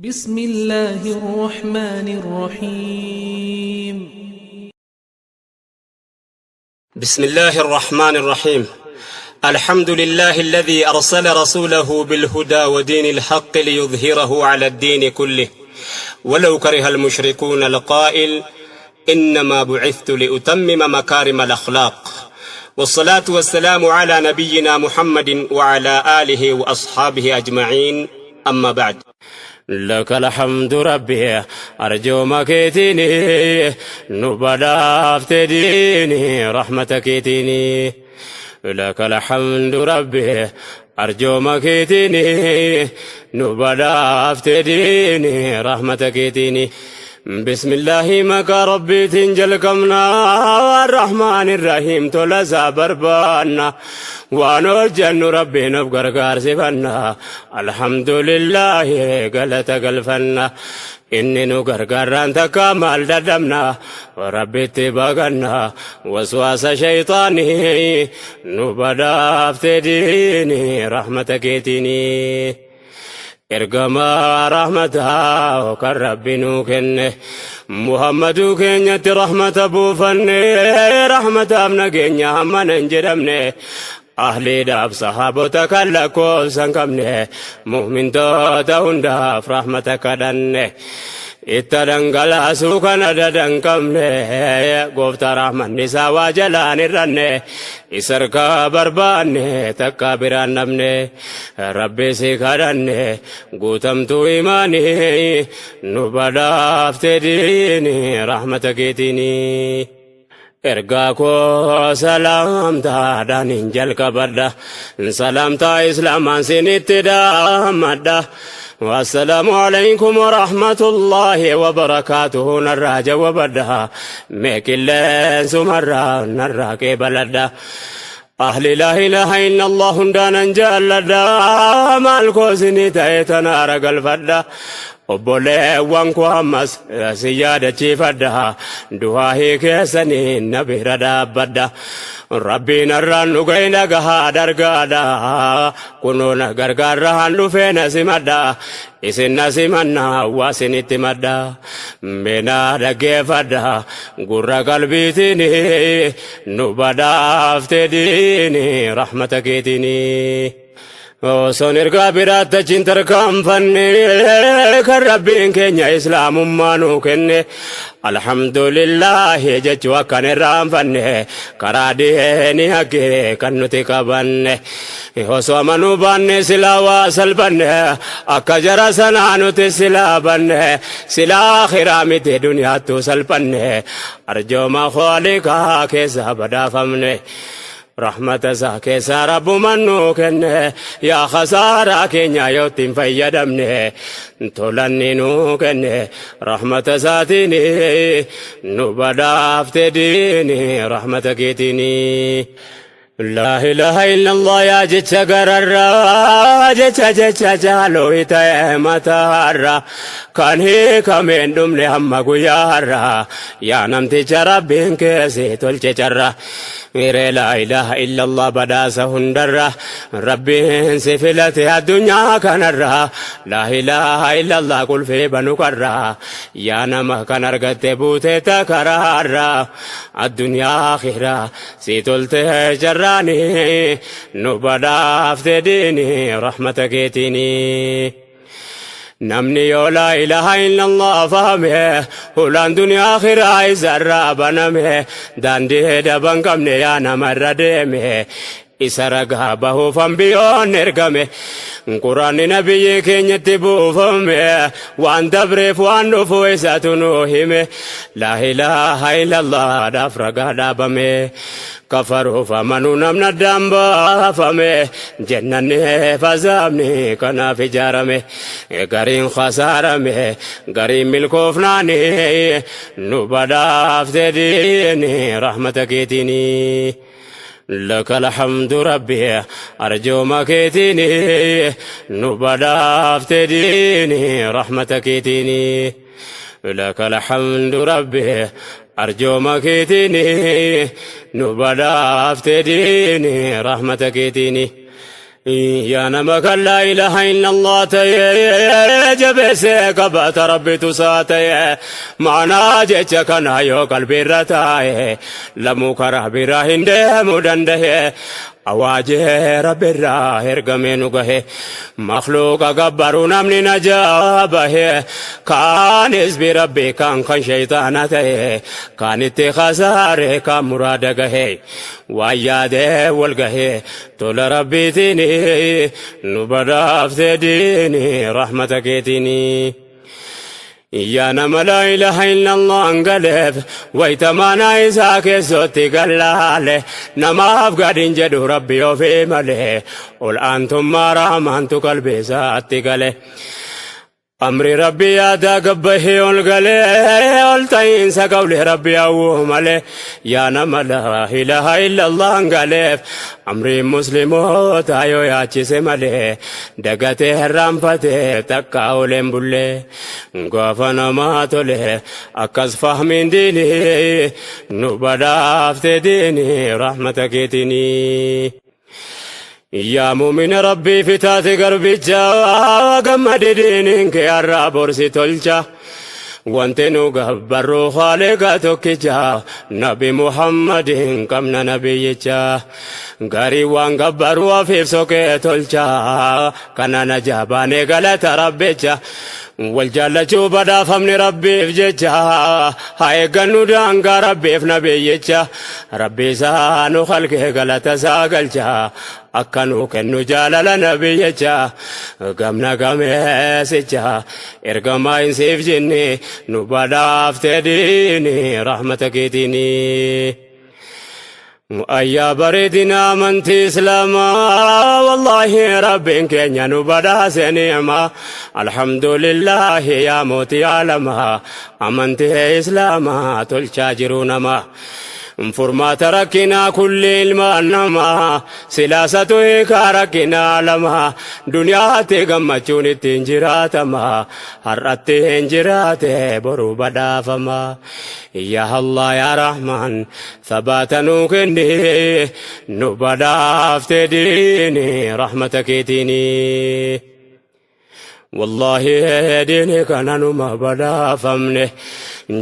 بسم الله الرحمن الرحيم. بسم الله الرحمن الرحيم. الحمد لله الذي أرسل رسوله بالهدى ودين الحق ليظهره على الدين كله ولو كره المشركون، القائل: إنما بعثت لأتمم مكارم الأخلاق. والصلاة والسلام على نبينا محمد وعلى آله وأصحابه أجمعين. أما بعد، لك الحمد ربي، arjooma keetiin nu badhaafte diini رحمة keetiin. لك الحمد ربي، arjooma keetiin nu badhaafte diini رحمة keetiin. بسم الله، maqaa rabbiitiin jalqabna. الرحمن الرحيم، tola isaa barbaanna. Waan hojjennu rabbiin of gargaarsifanna. الحمد لله، galata galfanna. Inni nu gargaarraan takka maal dadhabna? Rabbitti baqanna waswaasa shayxaanii. Nu badhaafte diini rahmata keetiini. Ergamaa rahmataa kan rabbi nuu kenne, Muhammaduu keenyatti rahmata buufanne. Rahmataaf nageenya hammana hin jedhamne, ahliidhaaf sahaabota kan lakkoofsa hin qabne, mu'mintoota hundaaf rahmata kadhanne. Itta dhangalaasuu kana dadan qabne, gooftaa rahmanni isaa waa jalaan irranne. Isa harkaa barbaanne, takka biraan dhabne. Rabbi si kadhanne, guutamtuu imaanii. Nu badhaafte diini rahmata keetiini. Ergaa koo salaamtaadhaan hin jalqabadha. Salaamtaa islaamaan sinitti dhaammadha. والسلام عليكم ورحمة الله وبركاته. Narraa jawwabadha. Meeqilleen sumarraa narraa qeebaladha. Ahli لا إله إلا الله hundaanan jaalladha. Maal koo isinii ta'e tanaara galfadha. Obboleewwan koo, ammas si yaadachiifadha. Du'aa keessanii na bira dhaabbadha. Rabbiin har'aan dhugee dhagahaa dargaadha. Kunoo na gargaarraan dhufee na simadha. Isin na simannaa waa isinitti madda. Meenaa dhaggeeffadha. Gurra qalbiitiin, nu badhaafte diini rahmata keetiini. Osoon ergaa biraatti achiin tarkaanfanne, kan rabbiin keenya islaamummaa nuu kenne, الحمد لله jechuu akkan irraanfanne, karaa diinii haqqee kan nuti qabanne. Osoo amanuu baanne silaa waa salphanne, akka jara sanaa nuti silaa banne, silaa akhiraa miti duniyaattuu salphanne. Arjooma khooliqaa keessa badhaafamne. Rahmata isaa keessaa rabbuman nuu kenne. Yaa khasaaraa keenya yoo ittiin fayyadamne. Tolanni nuu kenne rahmata isaatiin. Nu badhaafte diini rahmata keetiini. لا إله إلا الله yaa jecha gararraa, jecha jecha jaaloo ta'e mataarra, kan hiikameen dhumne hamma guyyaa har'aa. Yaa namticha rabbiin keessi tolche carra miree, لا إله إلا الله badhaasa hundarra. Rabbiin si filate addunyaa kanarra, لا إله إلا الله qulfee banu karra. Yaa nama kan argatte buute takaraarra, addunyaa akhiraa si tolte jarraani. Nu badhaafte diini rahmata keetiini. Namni yoo لا إله إلا الله fahame, hulaan duniyaa akhiraa isarraa baname. Daandii daban qabne yaa namarra deeme, isa ragaa bahuuf ambiyoon ergame. Quraanni nabiyyi keenyatti buufame, waan dabreef waan dhufu isatu nu hime. لا إله إلا الله dhaaf ragaa dhaabame. Kafaruuf amanuu namna addaan baafame. Jennanni fazaabni kanaaf ijaarame. Gariin khasaarame, gariin milkoofnaani. Nu badhaafte diini rahmata keetiini. لك الحمد ربي، arjooma keetiin nu badhaafte diini رحمة keetiin. لك الحمد ربي، arjooma keetiin nu badhaafte diini رحمة keetiin. Yaa nama kan laa ilaaha illallah ta'ee jabeessee qabaata rabbitu isaa ta'e maanaa jecha kanaa yoo qalbiirra taa'e lamuu karaa biraa hin deemuu danda'e awaajee rabbirraa ergamee nu gahe makhluuqa gabbaruu namni najaa bahe kaan hizbi rabbii kaan kan shayxaana ta'e kaan itti khasaare kaan muraada gahe waan yaadee wal gahe tola rabbiitiin nu badhaafte diini rahmata keetiini. Yaa nama laa ilaaha illallah angaleef wayita maanaa isaa keessatti gallaale namaaf gadin jedhu rabbi ofii malee ol aantummaa rahmaantu qalbii isaatti gale. Amri rabbi yaadaa gabbahee ol galee ol ta'iinsa qawli rabbi hawwuu malee yaa nama laa ilaaha illallah angaleef amriin musliimoota yoo yaachise malee dagatee herraanfatee takka oleen bullee gaafa namaa tole akkas fahmiin diinii nu badhaafte diinii rahmata keetinii. Yaa muumina rabbii fitaate garbicha gammadi diiniin kee har'aa borsi tolcha. Wanti nu gabbarru haaliqa tokkicha nabi Muhammadin qabna nabiyyicha. Garii waan gabbarru ofiif soqee tolcha kana najaa baanee galata rabbicha. Wal jaallachuu badhaafamni rabbiif jecha haa eeggannu daangaa rabbiif nabiyyicha. Rabbi isaa nu halkee galata isaa galcha akka nu kennu jaalala nabiyyicha gamna gameessicha ergamaa hin siif jinni nu badhaafte diini rahmata keetiini. Ayyaa bareedina amantii islaamaa wallaahi rabbiin keenya nu badhaase ni'ma alhamdulillaahi yaa mootii aalamaa amantii islaamaa tolchaa jiru nama. Furmaata rakkinaa kulli ilmaan namaa silaasatu hiikaa rakkinaa lama duniyaatti gammachuun ittiin jiraatama har'atti hin jiraate boru badhaafama. Yaa Allah yaa Rahmaan sabaata nuu kenni nu badhaafte diini rahmata keetiini. Wallaahi diini kana numa badhaafamne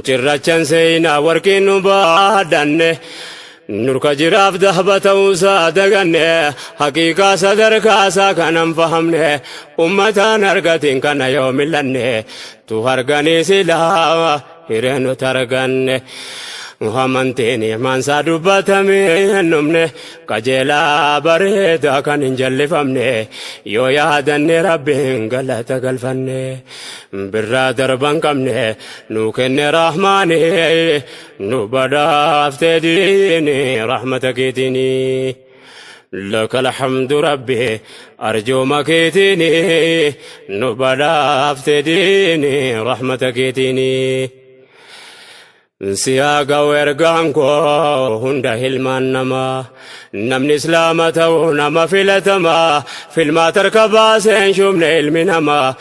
cirrachan seenaa warqiin nu baadhanne nurka jiraaf dahba ta'uusaa daganne haqiiqaa sadarkaasaa kanan fahamne ummataan argatiin kana yoo millanne tu arganii silaa hiree nuti arganne. Amantiin imaansaa dubbatamee hin dhumne qajeelaa bareedaa kan hin jallifamne yoo yaadanne rabbiin galata galfanne birraa darban qabne nu kenne rahmaani nu badhaafte diini rahmata keetiini. لك الحمد ربي أرجو مكيتني نبدافت ديني رحمتك تيني Siyaaga ergaan koo hunda hilmaan namaa namni islaama ta'u nama filatamaa filmaa tarka baaseen shuumne ilmi namaa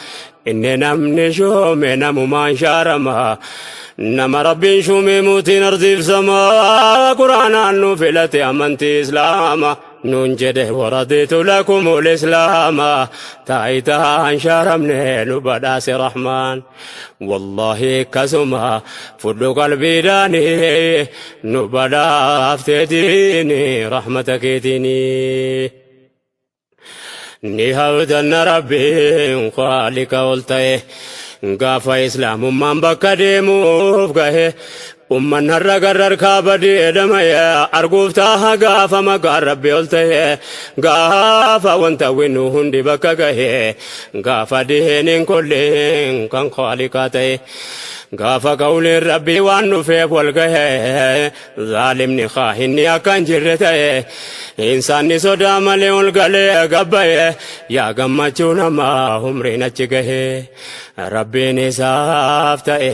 inni namni shuume namumaan shaaramaa nama rabbiin shuume mootiin ardiif samaa quraanaan nu filate amantii islaamaa nuun jedhe waradiitu lakumul islaama taayitaan shaaramne nu badhaase rahmaan wallaahi akkasuma fudhu qalbiidhaani nu badhaafte diini rahmata keetiini. Ni hawdanna rabbiin khaalika ol ta'e gaafa islaamummaan bakka deemuuf gahe umman har'a garrar kaabadee dhama'e arguuf taaha gaafa maqaan rabbi ol ta'e gaafa wanta winnu hundi bakka gahe gaafa diiniin kulliin kan khaaliqaa ta'e gaafa qawliin rabbii waan dhufeef wal gahe zaalimni kaahinni akka hin jirre ta'e insaanni sodaa malee ol galee gabbaye yaa gammachuu namaa umriin achi gahe rabbiin isaaf ta'e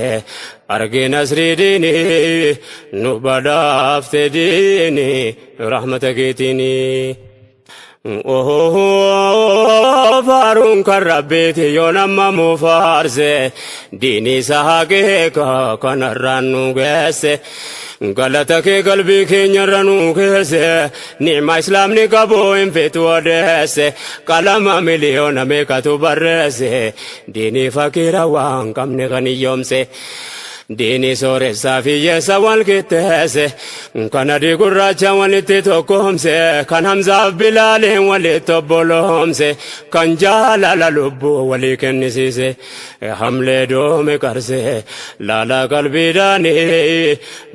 argee nasrii diinii nu badhaafte diinii rahmata keetiinii. Faaruun kan rabbiiti yoo nama mu faarse diinii isaa haqiiqa kanarraan nu geesse. Galata kee qalbii keenyarra nuu keesse, ni'ima islaamni qabu hin feetu odeesse, qalama miliyoona meeqatu barreesse, diinii fakiira waan qabne kan hiyyoomse. Diinii sooressaa fi hiyyeessa wal qixxeesse, kan adii gurraacha walitti tokkoomse, kan Hamzaaf Bilaaliin walitti obboloomse, kan jaalala lubbuu walii kennisiise. Hamlee doome qarse laala qalbiidhaani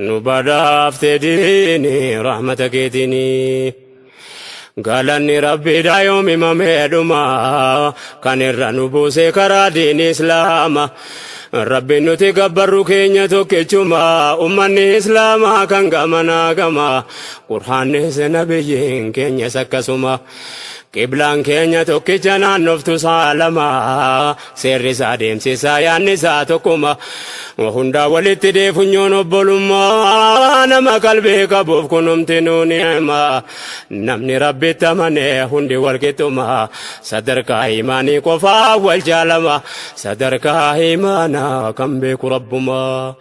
nu badhaafte diini rahmata keetiini. Galanni Rabbiidha yoom himamee dhuma, kan irra nu buuse karaa diini Islaama. Rabbiin nuti gabbarru keenya tokkichuma, ummanni Islaamaa kan gamanaa gama, Qur'aannis nabiyyiin keenyas akkasuma. Qiblaan keenya tokkicha naannoftu saalama, seerri isaa deemsi isaa yaadni isaa tokkuma. Hundaa walitti deefunyoon obbolummaa, nama qalbii qabuuf kunumti nuu ni'ima. Namni Rabbitti amane hundi walqixxuma, sadarkaa imaanii qofaa wal jaalama. Sadarkaa imaanaa kan beeku Rabbuma,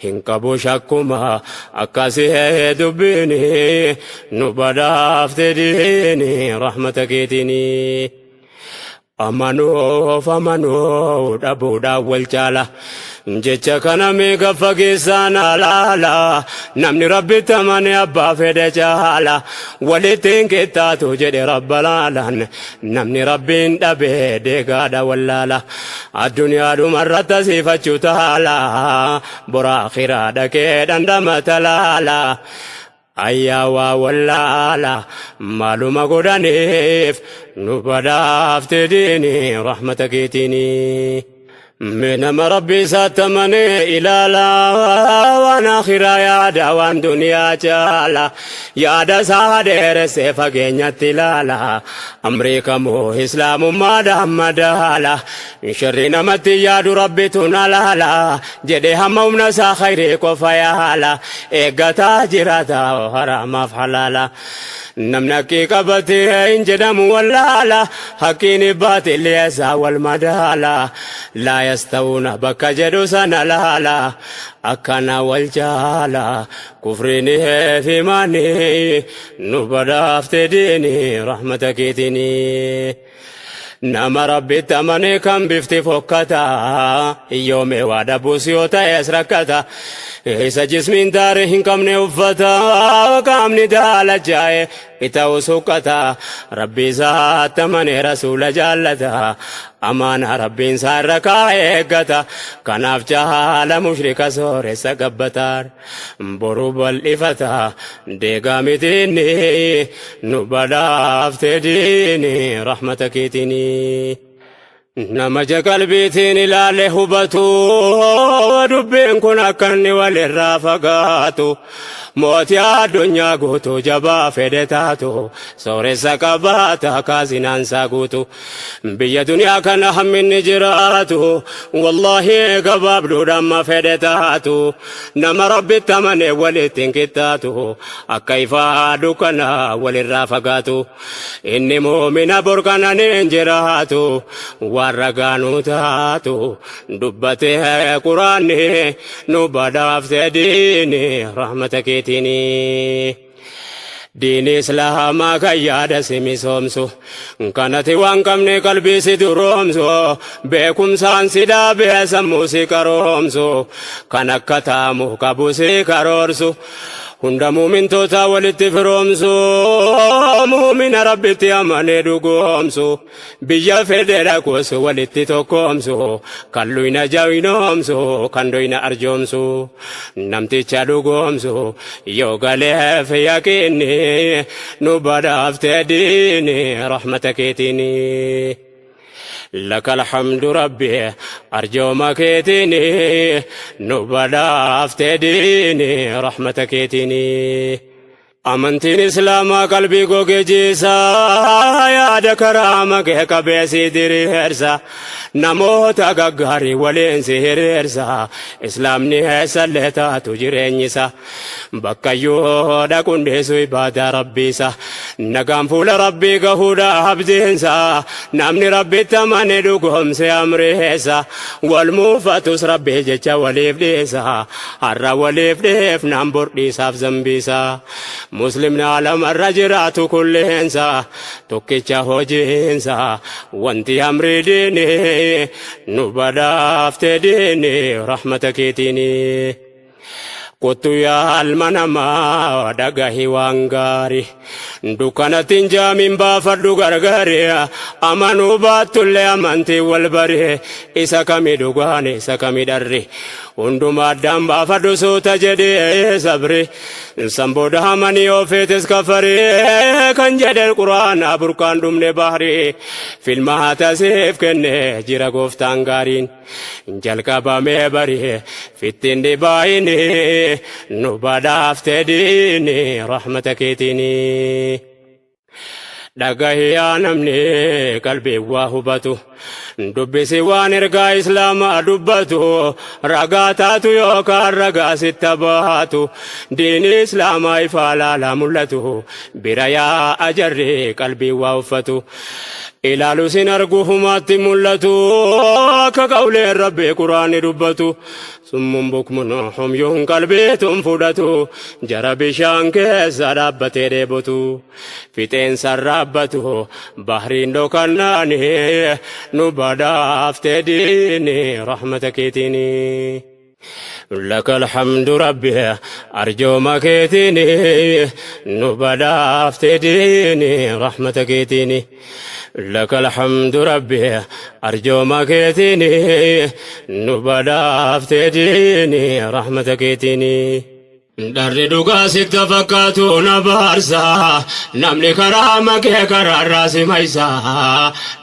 hin qabu shakkuma. Akkasii dubbiini nu badhaafte diini rahmata keetiini. Amanuuf amanuu dhabuudhaan wal caala. Jecha kana meeqa fageessaan alaala. Namni Rabbitti amane abbaa fedhe caala. Walitti hin qixxaatu jedhe Rabba laalaan. Namni Rabbiin dhabe deegaadha wallaala. Addunyaa dhumarratti asiifachuu taala. Bora akhiraa dhaqee dhandhama talaala. Ayyaa waa wallaala maaluma godhaniif nu badhaafte diini rahmata keetiini. Mee nama Rabbi isaatti amanee ilaala, waan akhiraa yaada waan duniyaa caala, yaada isaa dheeressee fageenyatti ilaala, amrii kamuu islaamummaadhaan madaala, sharri namatti yaadu Rabbitu na laala jedhee hamma humna isaa khayrii qofa yaala, eeggataa jiraata haraamaaf halaala. Namni haqqii qabatee hin jedhamu wallaala, haqqiin baatilli isaa wal madaala, laa yastawuuna bakka jedhu sana laala, akkana wal jaala kufriin fi imaani nu badhaafte diini rahmata keetiini. Nama Rabbitti amane kan bifti fokkata, hiyyoome waa dhabuus yoo ta'es rakkata, isa jismiin daaree hin qabne uffata, qaamni daalachaa'e ita'u suqqata, Rabbi isaatti amane rasuula jaallata, amaana Rabbiin isaa irra kaa'e eeggata, kanaaf caala mushrika sooressa gabbataan boru bal'ifata deegaa mitiinni nu badhaafte diini rahmata keetiini. Nama ija qalbiitiin ilaale hubatu, dubbiin kun akka inni walirraa fagaatu, mootii addunyaa guutuu jabaa fedhe taatu, sooressa qabaata kaasinaansaa guutu, biyya duniyaa kana hamminni jiraatu, wallaahi gabaabduudhaan ma fedhe taatu, nama Rabbitti amane walitti hin qixxaatu, akka ifaa dukkana walirraa fagaatu. Inni muumina borkananiin jiraatu waan ragaanuu taatu dubbate Quraanni nu badhaafte diini rahmata keetiini. Diini Islaamaa kan yaada si misoomsu, kanati waan qabne qalbii si duroomsu, beekumsaan si dhaabee sammuu si qaroomsu, kan akka taamu qabu si karoorsu, hunda muumintoota walitti firoomsu, muumina Rabbitti amanee dhugoomsu, biyya fedhe dhaqus walitti tokkoomsu, kan luyna jawinoomsu, kan doyna arjoomsu, namticha dhugoomsu yoo galeef yaqiinni nu badhaafte diini rahmata keetiini. Laka alhamdu Rabbi arjooma keetiini nu badhaafte diini rahmata keetiini. Amantiin Islaamaa qalbii gogee jiisa, yaada karaa magee qabee si diriirsa, namoota gaggaarii waliin si hiriirsa, Islaamni eessallee taatu jireenyisa, bakkayyuu dhaquun dhiisu ibaadaa Rabbiisa. Nagaan fuula Rabbii gahuudha abdiinsa, namni Rabbitti amane dhugoomse amreessa. Wal muufatus Rabbii jecha waliif dhiisa, har'a waliif dhiifnaan bor dhiisaaf zambiisa. Muslimni alamarra jiraatu kulleensa, tokkicha hojiinsa, wanti amrii diini, nu badhaafte diini rahmata keetiini. Kottu yaa ilma namaa dhagahi waan gaari, dukkanatti hin jaamin baafadhu gargaari. Amanuu baattullee amantii wal bari, isa kami dhugaan isa kami dharri, hundumaa addaan baafadhu suuta jedhee sabri. San booda amanii ofeetis kafari kan jedhe quraana burqaan dhumne bahri. Filmaata siif kenne jira gooftaan gaariin. Jalqabamee bari fittiin dhibaayini, nu badhaafte diini rahmata keetiini. Dhagahi yaa namni qalbii waa hubatu, dubbisi waan ergaa islaamaa dubbatu. Ragaa taatu yookaan ragaa sitta baatu, diini islaamaa ifaa laalaa mul'atu. Bira yaa ajarri qalbii waa uffatu, ilaalu sin argu humaatti mul'atu, akka qawleen rabbii quraanni dubbatu. Summun bukmun humyuun qalbiitun fudhatu, jara bishaan keessa dhaabbatee dheebotu, fixeensa raabbatu bahriin dhokannaani, nu badhaafte diini rahmata keetiini. لك الحمد ربي أرجو keetiini, nu badhaafte diini rahmata keetiini. لك الحمد ربي أرجو keetiini, nu badhaafte diini rahmata keetiini. Dharri dhugaa sitti fakkaatu na baarsa, namni karaa makee karaarraa si maysa,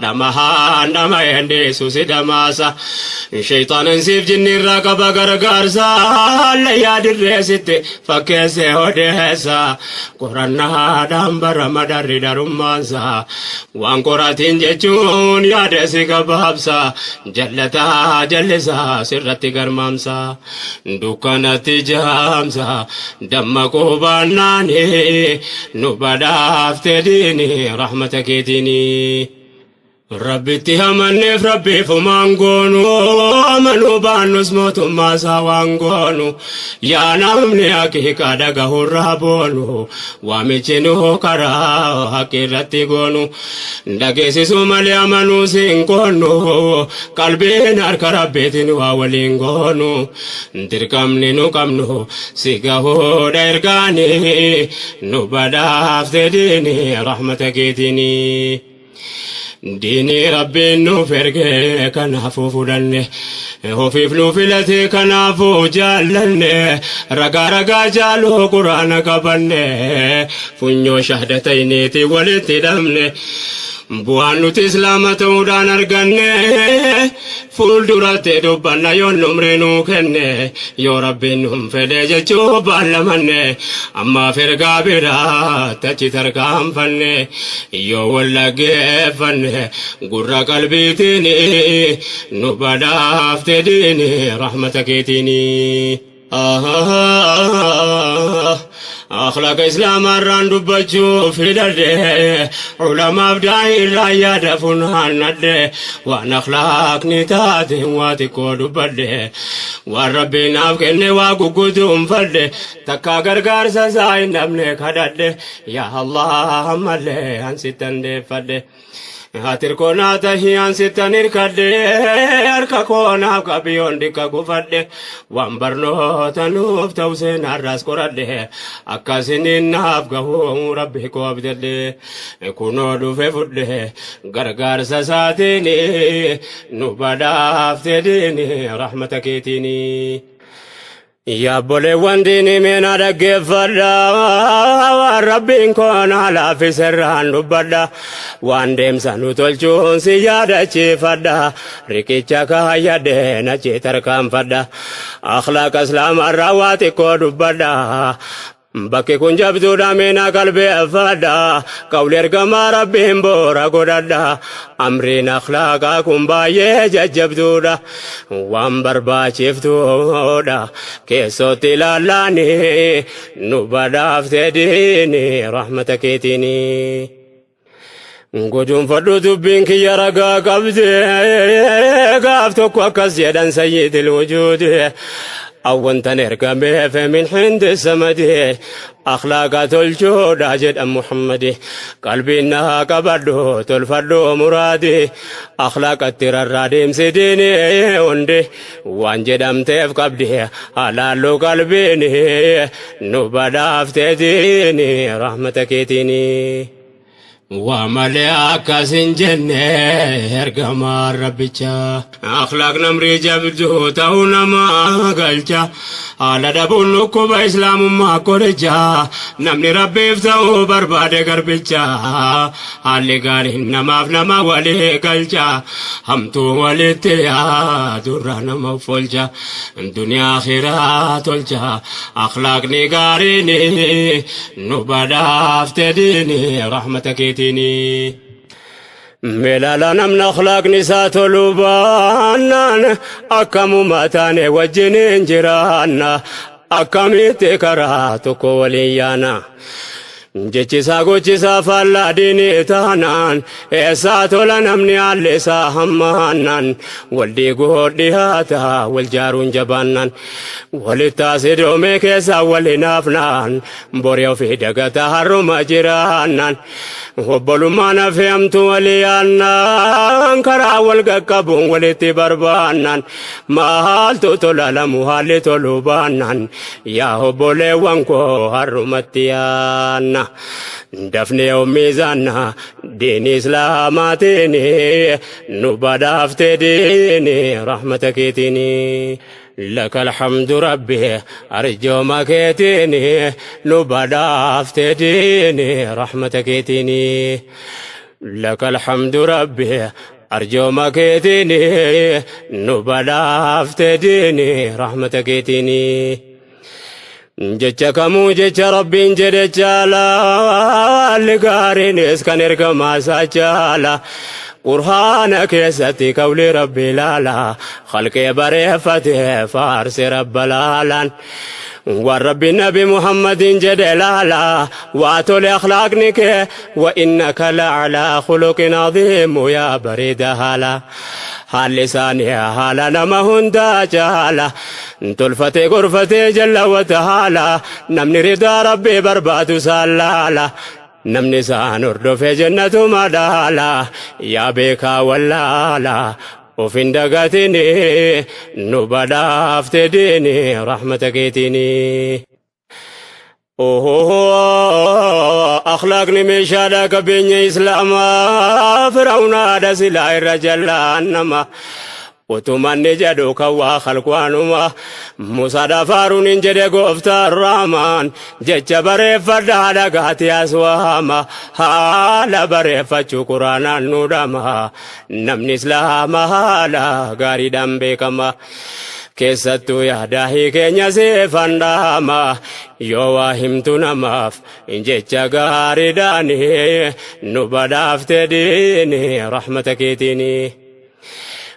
dhamahaan dhama endeessu si dhamaasa. Shayxaanan siif jinnirraa qaba gargaarsa, layyaa dirree sitti fakkeessee odeessa. Qorannaadhaan barama dharri dharummaansa, waan qoratiin jechuun yaada si gabaabsa, jallataa jallisaa sirratti garmaamsa, dukkanatti jaamsa. Dammaquu baannaani, nu badhaafte diini rahmata keetiini. Rabbitti amanneef rabbiif humaan goonu, amanuu baannus mootummaa isaa waan goonu. Yaa namni haqiiqaa dhagahurraa boonu, waamichi nu karaa haqi irratti goonu, dhageessisuu malee amanuu siin goonu. Qalbiin harka rabbiitiin waa waliin goonu, dirqamni nu qabnu si gahuudha ergaani, nu badhaafte diini rahmata keetiini. Diinii rabbiin nuuf erge kanaafuu fudhanne, ofiif nu filate kanaafuu jaallanne. Ragaa ragaa jaaluu quraana qabanne, funyoo shahdatayniiti walitti hidhamne. Bu'aan nuti islaama ta'uudhaan arganne fuulduratti dubbanna yoon numri nuu kenne, yoo rabbiin nun fedhe jechuu baallamanne. Ammaaf ergaa biraa tachi tarkaanfanne, yoo wal dhaggeeffanne gurra qalbiitiin, nu badhaafte diini rahmata keetiini. Akhlaaqa islaamaa irraan dubbachuu fidadhe, ulamaaf daa'irraa yaada funaannadhe. Waan akhlaaqni taate waa xiqqoo dubbadhe, waan rabbiin naaf kenne waa gugguutuunfadhe. Takkaa gargaarsa isaa hin dhabne kadhadhe, yaa Allah ammallee an sittan deeffadhe. Hatir koonaa tahii an sittan hirkadhe, harka koonaaf qabiyyoon dikka gufadhe. Waan barnoota nuuf ta'u seenaarraas qoradhe, akkasiniin naaf gahu rabbi koo abdadhe. Kunoo dhufe fudhe gargaarsa isaatiin, nu badhaafte diini rahmata keetiini. Yaabboleewwan diinii meena dhaggeeffadha, waan rabbiin koonaa laaffiserraan dubbadha. Waan deemsa nu tolchuun si yaadachiifadha, riqicha kaayyadhe nachi tarkaanfadha. Akhlaaqa islaamarraa waa xiqqoo dubbadha. Bakki kun jabduudha meena qalbeeffadha. Qawli ergamaa Rabbiin boora godhadha. Amriin akhlaaqaa kun baay'ee jajjabduudha. Waan barbaachiftuudha. Keessootti ilaallaani nu badhaaftee diini rahmata keetiini. Guduunfadhu dubbiin kiyya ragaa qabdi. Gaaf tokko akkas jedhan sayyidil wujuudi. Awwantan ergameef min hindi samadi. Akhlaaqa tolchuudha jedhan Muhammadi. Qalbiin naa qabadhu tolfadhu muraadi. Akhlaaqatti rarraa deemsi diini hundi. Waan jedhamteef qabdi halaallu qalbiini. Nu badhaaftee diini rahmata keetiini. Waa malee akkas hin jenne ergamaan rabbichaa. Akhlaaq namrii jabduu ta'uu nama galcha. Haala dhabuun dhukkuba islaamummaa qoricha. Namni rabbiif ta'uu barbaade garbicha. Haalli gaariin namaaf nama walii galcha. Hamtuu walitti yaadurraa nama folcha. Duniyaa akhiraa tolcha. Akhlaaqni gaariin nu badhaafte diini rahmata keetiini. Meelaala namni akhlaaqni isaa toluu baannaan akkamuma taane wajjin hin jiraanna akkamitti karaa tokko waliin yaana. Jechisaa gochisaa faallaa diinii taanaan eessaa tola namni haalli isaa hammaannaan wal diiguu dhiyaata wal jaaruun jabaannaan walitti asidoomee keessaa wal hinaafnaan borii ofii dagata har'uma jiraannaan obbolummaan hafeamtu walii yaannaan karaa wal qaqqabuun walitti barbaannaan maaltu tola lamu haalli toluu baannaan yaa obboleewwan koo har'umatti yaanna dafnee miizaanna diini islaamaatiin nu badhaafte diini rahmata keetiin. لك الحمد ربي أرجو ما كيتيني نبدا ديني رحمتك كيتيني. لك الحمد ربي أرجو ما كيتيني نبدا ديني رحمتك كيتيني. Jecha kamuu jecha Rabbiin jedhe caala haalli gaariinis kan ergamaa isaa caala. Qur'aana keessatti qawli Rabbi ilaala khalqee bareeffate faarse Rabba laalaan. Waan Rabbi Nabi Muhammadin jedhe laala waa tole akhlaaqni kee wa innaka la'alaa khuluqin aziimu yaa bareeda haala. Haalli isaanii haala nama hundaa caala. Tolfatee gorfatee jalla wata haala namni ridaa Rabbii barbaadu isaan laala. Namni isaan hordofee jannatuma dhaala yaa beekaa wallaala. Of hin dagatini nu badhaafte diini rahmata keetiini. Akhlaaqni meeshaadha qabeenya islaamaa firawnaadha silaa irra jallaan nama. Utumanni jedhu kan waa khalqwaanuma Musaadhaaf Haaruun jedhe gooftaan Raamaan jecha bareeffadhaa dhagaati aswaama haala bareeffachuu quraanaan nu dhama namni islaama haala gaariidhaan beekama. Keessattuu yaadaahii keenya seefan dhaama yoo waa himtu namaaf jecha gaariidhaan nu badhaafte diini rahmata keetiini.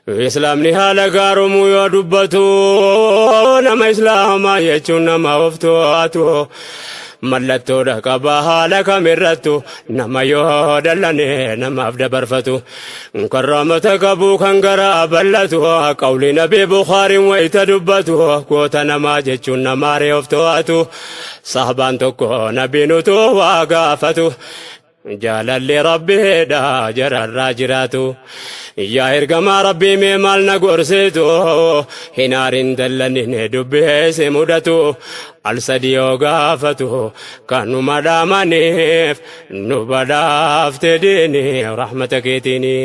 Islaamni haala gaaromuu yoo dubbatu nama islaamaa jechuun nama of to'atu mallattoodha qaba haala kamirrattu nama yoo dallane namaaf dabarfatu karraamata qabu kan garaa bal'atu qawli Nabii Bukhaariin wayita dubbatu goota namaa jechuun namaaree of to'atu sahabaan tokko nabiin utuu waa gaafatu. Jaalalli Rabbiidha jararraa jiraatu. Yaa ergamaa Rabbii mee maal na gorsitu hin aarin dallanine dubbeesse mudatu al sadi yoo gaafatu kanuma dhaamaniif nu badhaafte diini rahmata keetiini.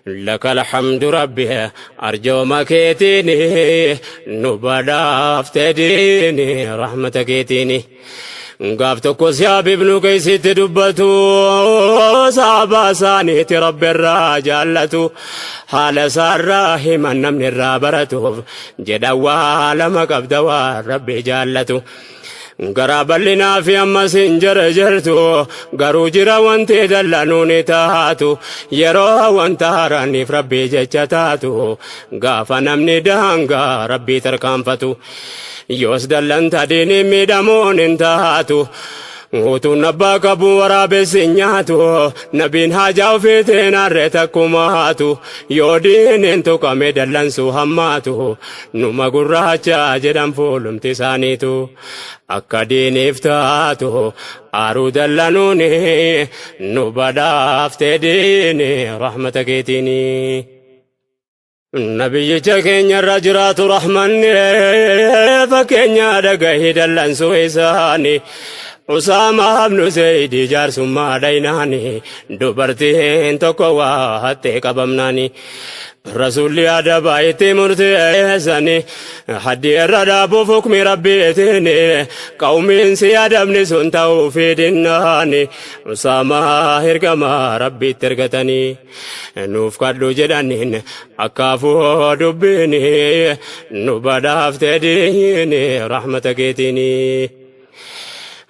لك الحمد ربي أرجو كيتيني نبدا ديني رحمتك كيتيني. Gaaf tokko Siyaab ibnu Qeesitti dubbatu saabaa isaaniitti Rabbi irraa jaallatu haala isaarraa himan namni irraa baratuuf jedha waa lama qabda waan Rabbi jaallatu. Garaa bal'inaa fi ammas hin jarjartu, garuu jira wanti dallanuu ni taatu, yeroo wanta haaraaniif Rabbii jecha taatu, gaafa namni daangaa Rabbii tarkaanfatu. Yoos dallanta diiniin miidhamuun hin taatu. Utuun abbaa qabu waraabessi hin nyaatu, nabiin haajaa ofiitiin harree takkumaatu, yoo diiniin tuqame dallansuu hammaatu, numa gurraacha jedhan fuulumti isaaniitu. Akka diiniif taatu aaruu dallanuuni nu badhaaftee diini rahmata keetiini. Nabiyyicha keenya irra jiraatu rahmanni fakkeenya dhagahi dallansuu isaani. Usaamaa ibnu Zeeydi jaarsummaa dhaynaani dubartiin tokko waa hattee qabamnaani. Rasuulli adaba itti murteessani haddi irra dhaabuuf hukmi rabbiitiin qawmiin si adabni sun ta'uu fi dinnaani Usaamaa ergamaa rabbiitti ergatanii nuuf kadhu jedhaniin akkaafuu dubbiin nu badhaaftee diini rahmata keetiini.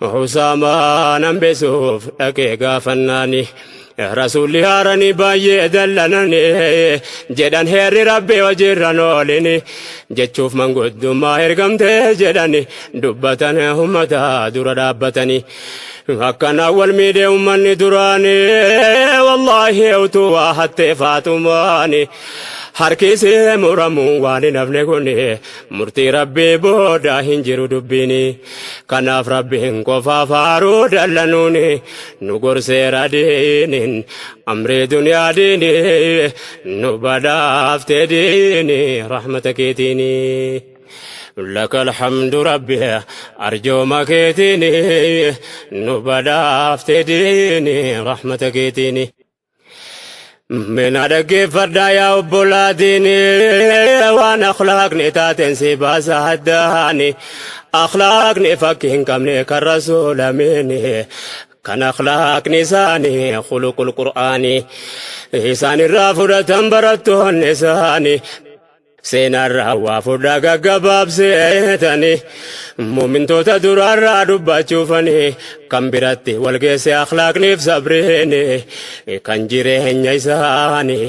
Usaamaa nan besuuf dhaqee gaafannaani. Rasuulli haaranii baay'ee dallanani jedhan heerri rabbi hojiirra oolini jechuuf manguddummaa ergamtee jedhani dubbatan ummata dura dhaabbatani. Akkana wal miidhee ummanni duraani wallaahi utuu waa hattee faatumaani harkisee muramuun waan hin hafne kuni murtii rabbii booda hin jiru dubbiini. Kanaaf rabbiin qofaaf haaruu dallanuuni nu gorseera diiniin amrii duniyaa diini nu badhaaftee diini rahmata keetiini. Laka alhamdu rabbi arjooma keetiini nu badhaaftee diini rahmata keetiini. Mina dhaggeeffadhaa yaa obbolaatiin waan akhlaaqni taateen si baasa haddaani akhlaaqni fakkii hin qabne kan rasuulamiini kan akhlaaqni isaanii khuluqul qur'aanii isaan irraa fudhatan barattoonni isaanii Seenaarraa waa fudhaa gaggabaabseetani muumintoota duraarraa dubbachuufani kan biratti wal geesse akhlaaqniif sabriini kan jireenya isaani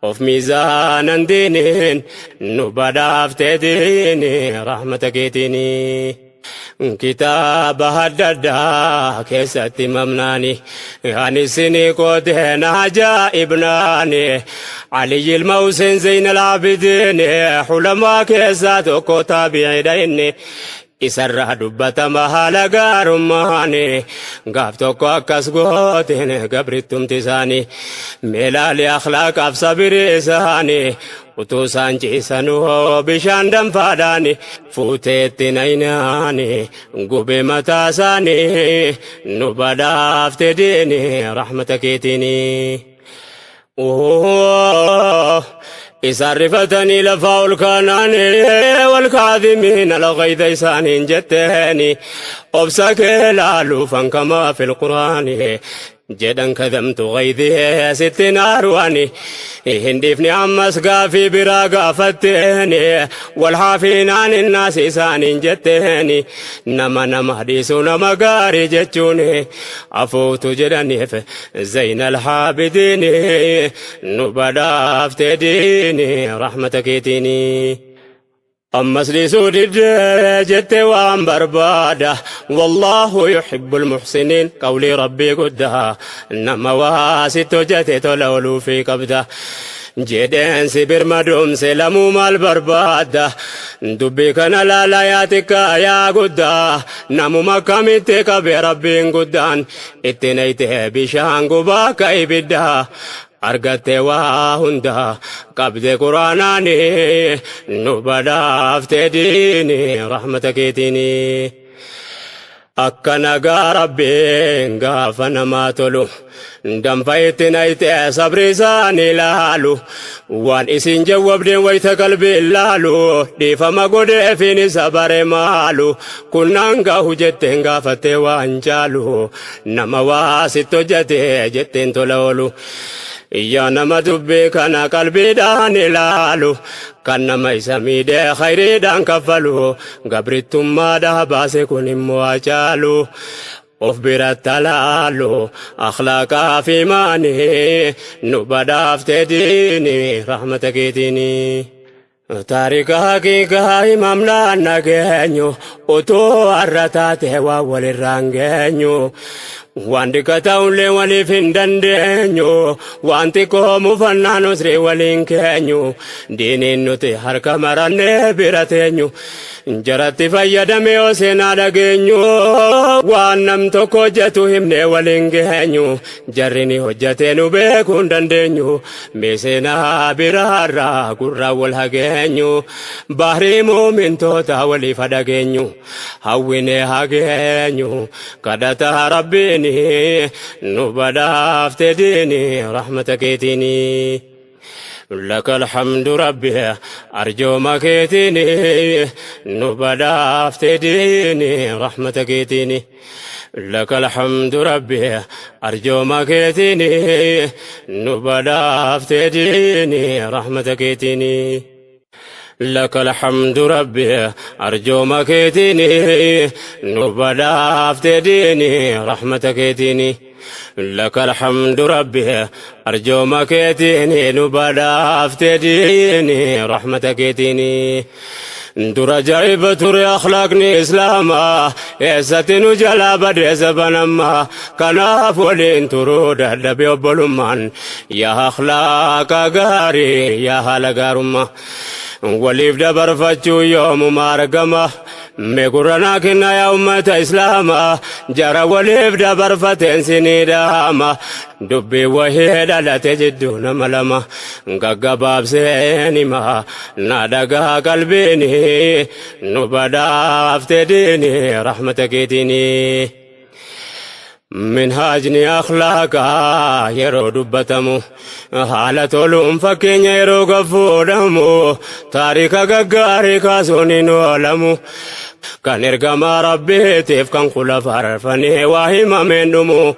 of miizaanan diiniin nu badhaaftee diini rahmata keetiini. Kitaaba adda addaa keessatti mamnaani ani isinii qoodeen ajaa'ibnaani Aliyyi ilma Huseen Zeynal Abidin hulamaa keessaa tokko taabi'iidha inni isarraa dubbatama haala gaarummaani gaaf tokko akkas gooteen gabrittumti isaanii meelaalee akhlaaqaaf sabirii isaanii utuu isaan ciisanuu bishaan danfaadhaan fuuteetti naynaani gube mataa isaanii nu badhaafte diini rahmata keetiini. Isaan rifatanii lafaa ol kaanaani wal kaadhimiina alghayza isaaniin jetteeni obsa kee laaluufan kamaa fil quraani jedhan kadamtu ghaydii sitti naaruani hin dhiifne ammas gaafii biraa gaafatteeni wal haafiinaan innaas isaaniin jetteeni nama nama dhiisu nama gaarii jechuun afuutu jedhaniif zaynal haabidiini nu badhaaftee diini rahmata keetiini. Ammas dhiisuu didde jette waan barbaada wallaahu yuhibbul muhsiniin qawlii rabbii guddaa nama waa sitti hojjete tola ooluufii qabda jedheen si birmadoomse lamuu maal barbaadda dubbii kana laala yaa xiqqaa yaa guddaa namuma akkamitti qabe rabbiin guddaan itti nayte bishaan gubaa akka ibiddaa argatte waa hunda qabde quraanaani nu badhaafte diini rahmata keetiini akka nagaa rabbiin gaafa namaa tolu danfa itti nayte sabri isaanii laalu waan isin jawwabdeen wayta qalbii laalu dhiifama godheefiin isa bare maalu kunnaan gahu jetteen gaafattee waan caalu nama waa sitti hojjate jetteen tola oolu. Yaa nama dubbii kana qalbiidhaan ilaalu, kan nama isa miidhee khayriidhaan kaffalu, gabrittummaadhaa baase kun immoo hacaalu. Of biratti alaalu akhlaaqaa fi imaanii nu badhaafte diini rahmata keetiini. Taarika haqiiqaa himamnaan nageenyu utuu har'a taate waa walirraan geenyu. Waan dhiqa ta'ullee waliif hin dandeenyu, waan xiqqoo mufannaan usrii waliin keenyu, diiniin nuti harka marannee bira teenyu. Jaratti fayyadamee yoo seenaa dhageenyu, waan nam tokko hojjetu himnee waliin geenyu, jarri ni hojjetee nu beekuu hin dandeenyu, mee seenaa biraarraa gurraa wal hageenyu, bahrii muumintoota waliif dhageenyu, hawwinee hageenyu, kadhata rabbiini nu badhaafte diini rahmata keetiini. لك الحمد ربي أرجو مكيتني نبدا ديني رحمتك تيني. لك الحمد ربي أرجو مكيتني نبدا ديني رحمتك تيني. لك الحمد ربي أرجو مكيتني نبدا ديني رحمتك تيني. لك الحمد ربي أرجو مكيتني نبدا ديني رحمتك تيني. Dura jaa'iba ture akhlaaqni islaamaa, eessatti nu jalaa badee zabanammaa? Kanaaf waliin turuu dadhabe obbolummaan. Yaa akhlaaqa gaarii, yaa haala gaarummaa, waliif dabarfachuu yoomuma argama? Mee gurranaa kenna yaa ummata islaamaa, jara waliif dabarfateen sinii dhaama. Dubbii wahii dhalate jidduu nama lama gaggabaabseen hima, na dhagaa qalbiini nu badhaafte diini rahmata keetiini. Minhaajni akhlaaqaa yeroo dubbatamu, haala toluun fakkeenya yeroo gafuudhamu, taarika gaggaarii kaasuun hin oolamu. Kan ergamaa rabbiitiif kan kula farfanii waa himameen dhumu.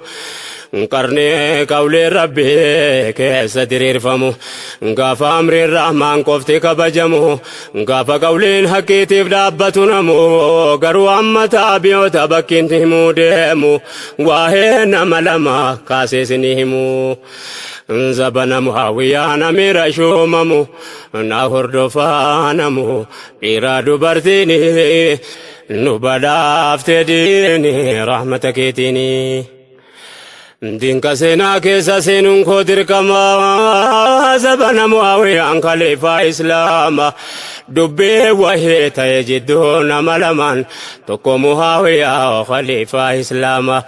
Qarnee qawlee rabbii keessa diriirfamu, gaafa amriin rahmaan qofti kabajamu, gaafa qawleen haqqiitiif dhaabbatu namu. Garuu amma taabiyoota bakkiin himuu deemu, waa'ee nama lama kaasees ni himu. Zabana Muhaawiyaan amiira shuumamu, na hordofaa namu dhiiraa dubartiin, nu badhaafte diini rahmata keetiini. Dinka seenaa keessa seenuun koo dirqama. Zabana Muawiyaan khaliifaa islaama, dubbii wahii ta'e jidduu nama lamaan, tokko Muawiyaa khaliifaa islaama,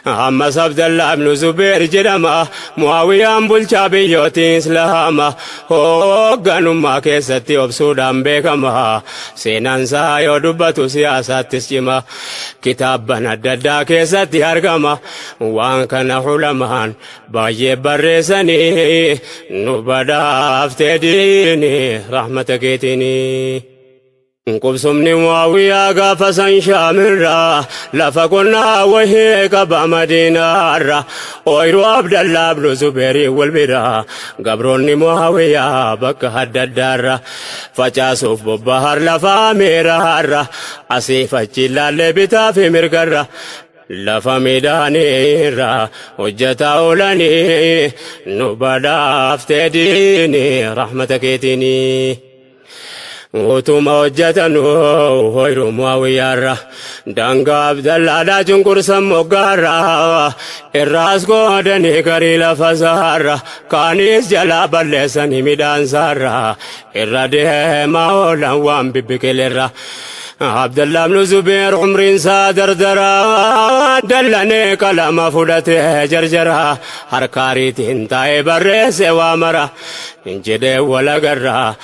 ammas Abdallah ibnu Zubeer jedhama. Muawiyaan bulchaa biyyooti islaama, hoogganummaa keessatti obsuudhaan beekama. Seenaansaa yoo dubbatu siyaasaattis cima, kitaabban adda addaa keessatti argama. Waan kana ulamaan baay'ee barreessanii, nu badhaafte diini rahmata keetiini. Qubsumni Muawiyaa gaafa san Shaamirraa, lafa qonnaa wahii qaba Madiinaarra, ooyiruu Abdallaa ibnu Zubeerii wal bira. Gabroonni Muawiyaa bakka adda addaarra facaasuuf bobbahar lafa meeraarra, asiif achi ilaallee bitaa fi mirgarra lafa midhaaniirra hojjetaa oolanii, nu badhaafte diini rahmata keetiini. Utuma hojjetanu ooyiruu Muawiyyaarra, daangaa Abdallaadhaa cunqursan moggaarra, irraas qoodanii garii lafa saarra, kaanis jalaa balleessanii midhaan saarra irra deemaa oolan waan bibbiqilerra. Abdallah ibn Zubeer umriin isaa dardara, dallanee qalama fudhatee jarjara, harkaariitiin taa'ee barreesse waa mara jedhee walagarra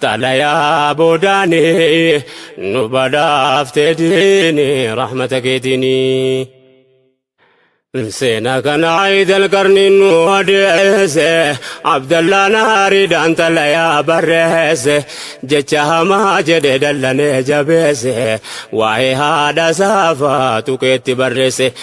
xalayaa boodaanii, nu badhaafte diini rahmata keetiini. Seenaa kana Aayidal qarniin nu odeesse, Abdallaan aariidhaan xalayaa barreesse, jecha hamaa jedhe dallanee jabeesse, waa'ee haadha saafaa tuqeetti barreesse.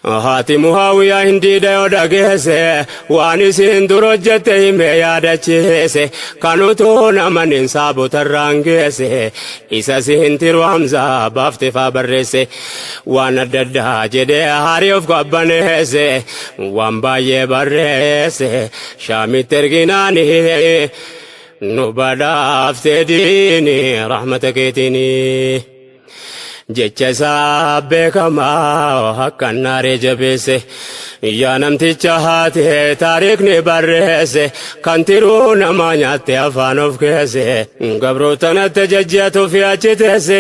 Haati Muhaawiyaa hindiida yoo dhageesse, waan isiin dur hojjette himee yaadachiise. Kan utuu namanin saabotarraan geesse, isa siin tiru Hamzaa baafte faa barreesse. Waan adda addaa jedhee haarii of qabbaneesse, waan baay'ee barreesse. Shaamitti erginaani nu badhaafte diini rahmata keetiini. Jecha isaa beekamaa akkan naaree jabeesse, yaa namticha haate taariikni barreesse, kan tiruu namaa nyaatte afaan of keesse, gabroota natti jajjatu fi achi teesse,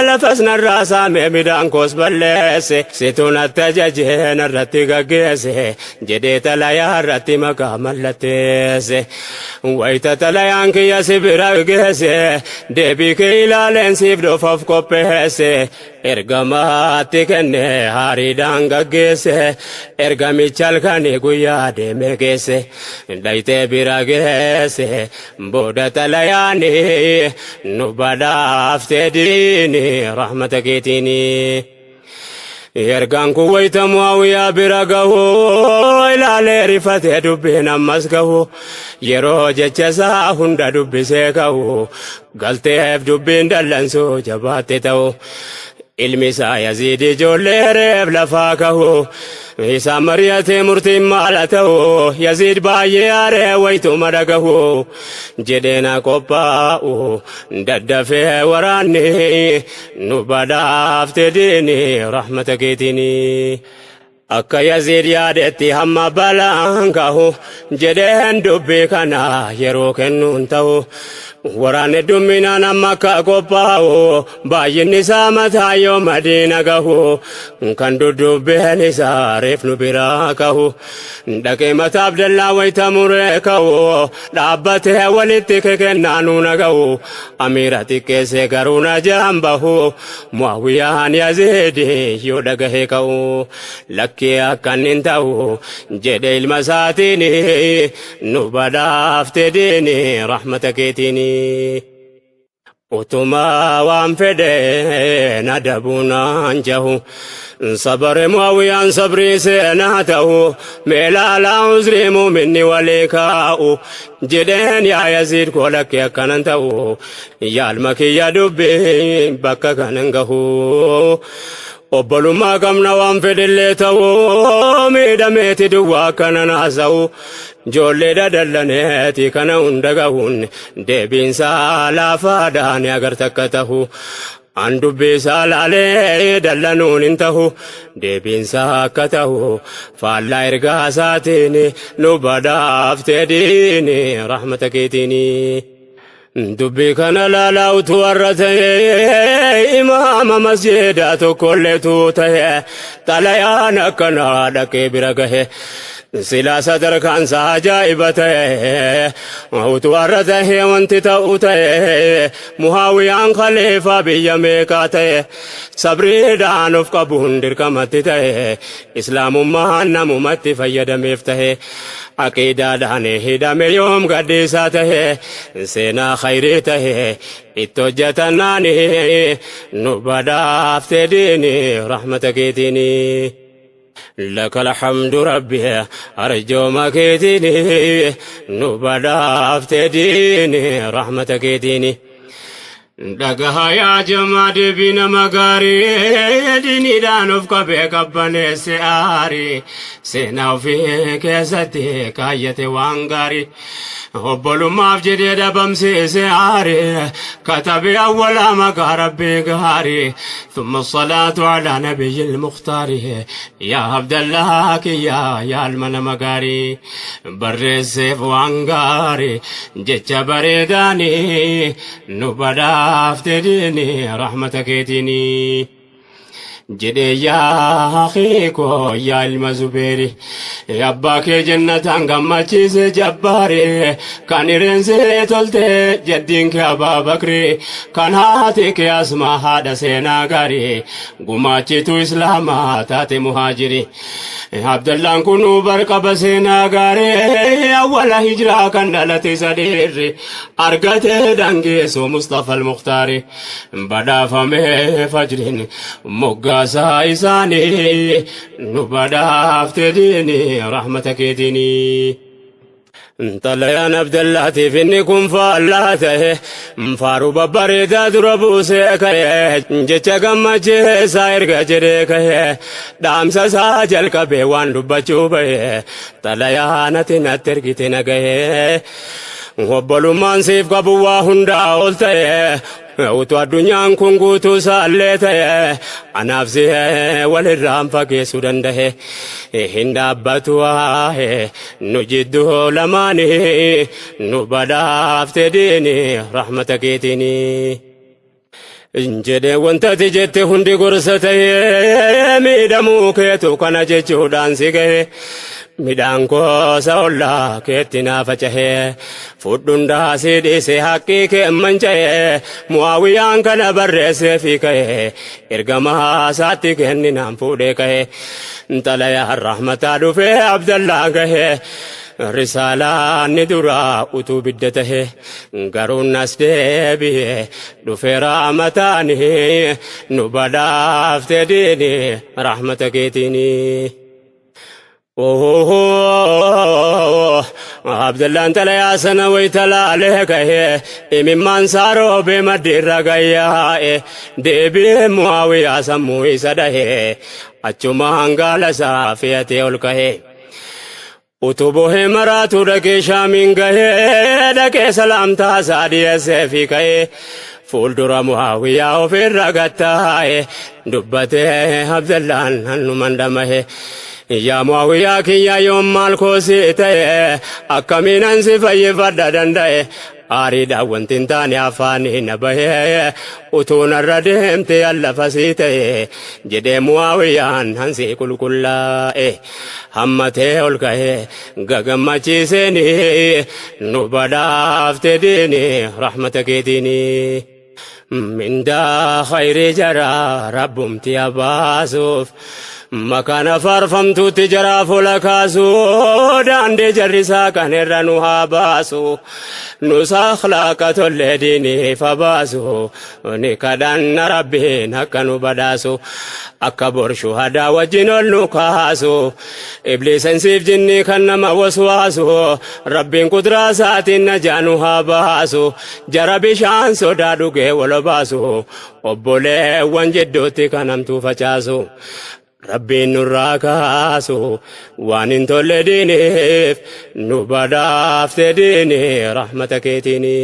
lafas narraa saamee midhaan koos balleesse, situ natti ajajee narratti gaggeesse jedhee xalayaa irratti maqaa mallatteesse. Wayita xalayaan kiyya si bira geesse, deebii kee ilaaleen siif dhufuuf qopheesse. Ergamaatti kenne haariidhaan gaggeesse, ergamicha halkanii guyyaa deemee geesse, dhayitee bira geesse. Booda xalayaani nu badhaaftee diini rahmata keetiini. Ergaan kun wayita Muawiyaa bira gahu, ilaalee rifatee dubbiin ammas gahu, yeroo jecha isaa hunda dubbisee ka'u, galteef dubbiin dallansuu jabaatte ta'u. Ilmi isaa Yaziid ijoollee reef lafaa kahu, isaan mari'atee murtiin maala ta'u, Yaziid baay'ee aaree wayituma dhagahu, jedheena qophaa'u daddafee waraanni nu badhaafte diini rahmata keetiini. Akka Yaziid yaadetti hamma balaan gahu jedheen dubbii kana yeroo kennuun ta'u. Waraanni hedduminaan amma akka qophaa'u, baay'inni isaa mataa yoo Madiina gahu, kan duddubbeen isaa reef nu biraa kahu. Dhaqee mataa Abdallaa wayita muree ka'u, dhaabbatee walitti kekennaa na ga'u. Amiira xiqqeessee garuu na jaan bahu, Muawiyaan Yaziid yoo dhagahee ka'u. Lakkee akkan hin ta'u jedhe ilma isaatiin, nu badhaafte diini rahmata keetiin. Utuma waan fedhe na dabuunaan jahu, sabare Muawiyaan sabrii seenaa ta'u, meelaalaa uzrii muuminni walii kaa'u jedheen, yaa Yaziid koo lakkee akkanan ta'u, yaalma kiyya dubbii bakka kanan gahu. Obbolummaa qabna waan fedhillee ta'u, miidhameeti duwwaa akkanan haasa'u, ijoollee dadallaneeti kana hunda gahuun deebiinsaa laafaadhaan agarta akka ta'u. An dubbii isaa laalee dallanuun hin ta'u, deebiinsaa akka ta'u faallaa ergaa isaatiin nu badhaaftee diini rahmata keetiini. Dubbii kana laalaa utuu har'a ta'e, imaama masjiidaa tokkolleetu ta'e, xalayaan akkanaa dhaqee bira gahe, silaa sadarkaan isaa ajaa'iba ta'e. Utuu har'a ta'e wanti ta'u ta'e, Muhaawiyaan khaliifaa biyya meeqaa ta'e, sabriidhaan of qabuun dirqamatti ta'e, islaamummaan namumatti fayyadameef ta'e, aqiidaadhaan hidhame yoom gadhiisaa ta'e, seenaa khayrii ta'e itti hojjetannaani nu badhaafte diini rahmata keetiini. لك الحمد ربي أرجو keetiini nu badhaafte diini rahmata keetiini. Dhagaha yaa jamaa, deebii nama gaarii, diiniidhaan of qabee qabbaneesse aarii, seenaa ofii keessatti kaayyate waan gaarii, obbolummaaf jedhee dhabamsiise aarii, katabe awwalaa maqaa Rabbii gaarii, ثم الصلاة على نبي المختار. يا عبد الله كيا يا المنا مغاري barreesseef waan gaarii, jecha bareedaanii nu badhaafte diini rahmata keetiini. Jedhee, yaa akhiikoo, yaa ilma Zubeeri, abbaa kee jannataan gammachiise jabbaari, kan ireensee tolte jaddiin kee Abaa Bakri, kan haati kee Asmaa haadha seenaa gaarii, gumaachitu islaamaa taate muhaajiri. Abdallaan kunuu barqaba seenaa gaarii, awwala hijiraa kan dhalate isa dhiirri argate dhangeessu Mustafa al-Mukhtaari, badhaafamee fajriin moggaa. Ragaasaa isaanii nu badhaafte diini rahmata keetiini. Xalayaan Abdallaatiif inni kun faallaa ta'e, faaruu babbareedaa dura buusee ka'e, jecha gammachiisaa erga jedhee ka'e, dhaamsa isaa jalqabee waan dubbachuu ba'e, xalayaan ati natti ergite na ga'e. Obbolummaan siif qabu waa hundaa ol ta'e, utuu addunyaan kun guutuu isaallee ta'e, anaaf si walirraan fageessuu danda'e. Hin dhaabbatu waa'ee nu jidduu lamaanii, nu badhaafte diini rahmata keetiini. Jedhee wanta ati jette hundi gorsa ta'ee, miidhamuu keetu kana jechuudhaan si gahe. Midhaan goosa ollaa keetti naa facahee, fudhundaa si dhiise haqqii kee manca'ee. Mu'aawiyaan kana barreessee fi ka'ee, ergamaa isaatti kenninaan fuudhee ka'e. Xalayaa rahmataa dhufee Abdallaa gahee, risaalaan ni duraa utuu bidda tahe, garuu nas deebi'e dhufee rahmataani, nu badhaafte diini rahmata keetiini. Abdallaan xalayaa sana wayita laalee kahee, imimmaan isaa roobee maddiirra gayyaa'e. Deebi'ee Mu'aawiyaa sammuu isa dhahee, achumaan gaala isaa fe'atee ol kahee. Utuu bohee maraatu dhaqee Shaamiin gahee, dhaqee salaamtaa isaa dhiyeessee fi ka'ee, fuuldura Mu'aawiyaa ofirra gattaa'e dubbatee Abdallaan hannuman dhamahe. Yaa Mu'aawiyaa kiyya, yoom maal koosii ta'e? Akkamiinan si fayyifadha danda'e? Aariidhaan wanti hin taane afaanii na bahee, utuu narra deemte allafasii ta'e jedhee Mu'aawiyaan hansii qulqullaa'e. Hammatee ol ka'ee gagammachiiseeni, nu badhaafte diini rahmata keetiini. Mindaa khayrii jaraa rabbumti abaasuuf, makaana faarfamtuutti jaraa fuula kaasu, daandii jarrisaa kan irra nu haa baasu, nus akhlaaqa tollee diiniif baasu, ni kadhanna Rabbiin akka nu badhaasu, akka bor shuhadaa wajjin ol nu kaasu. Ibliisansiif jinnii kan nama waswaasu, Rabbiin kudraa isaatiin najaa nu haa baasu, jara bishaan sodaa dhugee wal baasu, obboleewwan jidduutti kan hamtuu facaasu Rabbiin nurraa kaasu. Waan hin tolle diiniif nu badhaafte diini rahmata keetiini.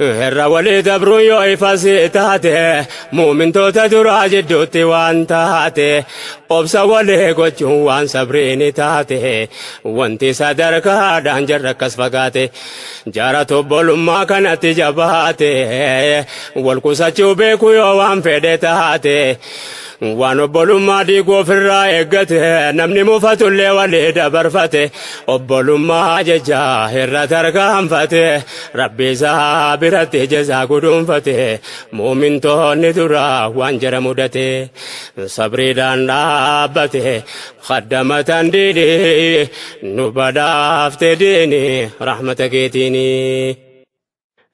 Irra walii dabruun yoo ifas taate, muumintoota duraa jidduutti waan taate, obsa walii gochuun waan sabriini taate, wanti sadarkaadhaan jarra akkas fagaate, jara obbolummaa kanatti jabaate, wal qusachuu beeku yoo waan fedhe taate, waan obbolummaa diiguu ofirraa eeggate, namni mufatullee walii dabarfate, obbolummaa jecha irra tarkaanfate, Rabbi isaa biratti jazaa guduunfate. Muumintoonni duraa waan jara mudate sabriidhaan dhaabbate khaddamatan diini, nu badhaafte diini rahmata keetiini.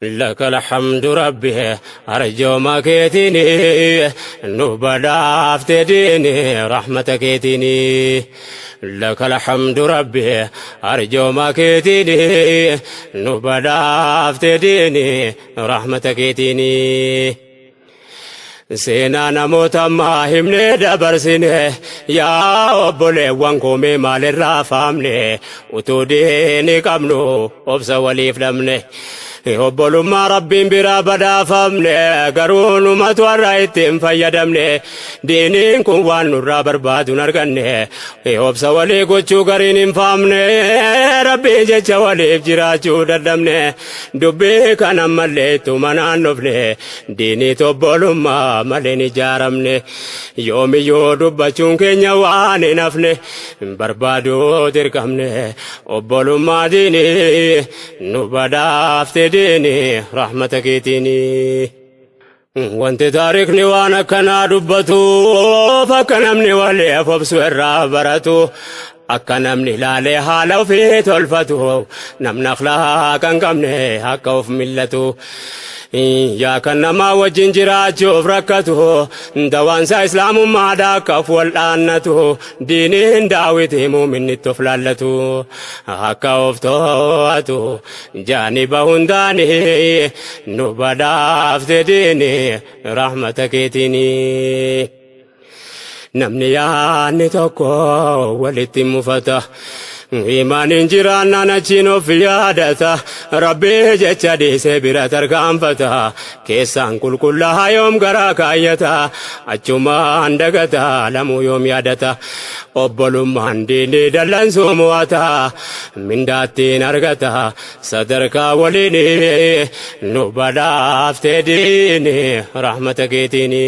لك الحمد ربي، أرجو كيتني نبدا ديني رحمتك كيتني. لك الحمد ربي، أرجو ما كيتني نبدا ديني رحمتك كيتني. Seenaa namoota ammaa himnee dabarsine, yaa obboleewwan koomee, maalirraa faamne? Utuu diini qabnu obsa waliif dhabne. Obbolummaa Rabbiin biraa badhaafamne, garuu numatu har'a ittiin fayyadamne. Diiniin kun waan nurraa barbaadu hin arganne. Obsa walii gochuu gariin hin faamne. Rabbii jecha waliif jiraachuu dadhabne. Dubbii kana ammallee ittuma naannofne. Diinii obbolummaa malee hin ijaaramne. Yoomiyyuu dubbachuun keenya waan hin hafne, barbaaduu dirqamne. Obbolummaa diinii nu badhaafte diinii rahmata keetiinii. Wanti taarikni waan akkanaa dubbatuuf, akka namni waliif obsu irraa baratu. Akka namni ilaalee haala ofii tolfatu, namni akhlaaqa hin qabne akka of millatu. Yaa kan namaa wajjin jiraachuuf rakkatu, dawaansaa islaamummaadha akka of wal'aannatu, diiniin daawiti muuminni itti of laallatu, akka of to'atu jaaniba hundaani nu badhaafte diini rahmata keetiini. Namni yaadni tokko walitti mufata. Imaaniin jiraannaan achiin of yaadata. Rabbii jecha dhiisee bira tarkaanfata. Keessaan qulqullaa'aa yoom garaa kaayyata. Achumaan dagata lamuu yoom yaadata. Obbolummaan diinii dallansuu mo'ata. Mindaattiin argata. Sadarkaa waliin nu badhaaftee diini rahmata keetiini.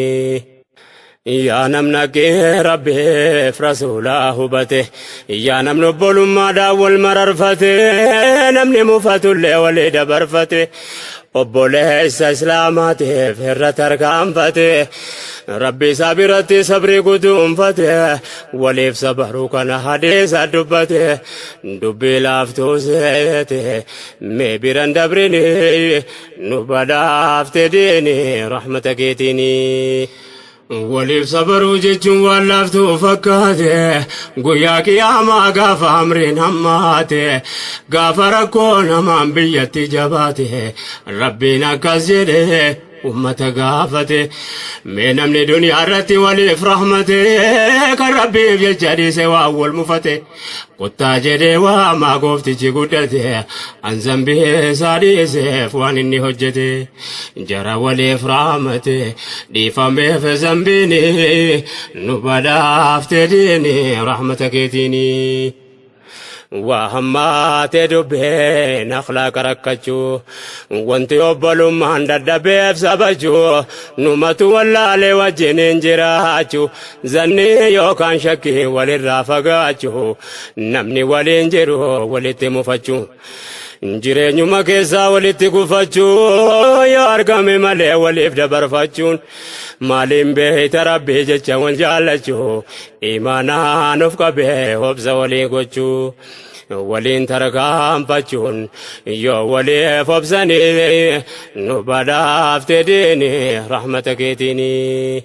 Yaa namna kee Rabbiif rasuulaa hubate, yaa namni obbolummaadhaan wal mararfate, namni mufatullee walii dabarfate, obboleessa islaamaatiif irra tarkaanfate, Rabbi isaa biratti sabrii guduunfate, waliif sabaruu kana hadiisa dubbate, dubbii laaftuu seete, mee biran dabrini, nu badhaafte diini rahmata keetiini. Waliif sabaruu jechuun waan laaftuu fakkaate, guyyaa qiyaamaa gaafa amriin hammaate, gaafa rakkoo namaan biyyatti jabaate, Rabbiin akkas jedhe ummata gaafate: mee namni duniyaa irratti waliif rahmate, kan Rabbiif jecha dhiise waan wal mufate, kottaa jedhee waamaa gooftichi guddate, an zambii isaa dhiiseef waan inni hojjete, jara waliif rahmate dhiifameef zambiini, nu badhaafte diini rahmata keetiini. Waa hammaate dubbeen akhlaaqa rakkachuu, wanti obbolummaan dadhabeef sabachuu, numatu wallaalee wajjiniin jiraachuu, zannii yookaan shakkii walirraa fagaachuu, namni waliin jiru walitti mufachuu, jireenyuma keessaa walitti gufachuu, yoo argame malee waliif dabarfachuun, maaliin beeyta Rabbii jecha wal jaallachuu, imaanaan of qabee obsa walii gochuu, waliin tarkaanfachuun yoo waliif obsanii, nu badhaafte diini rahmata keetiini.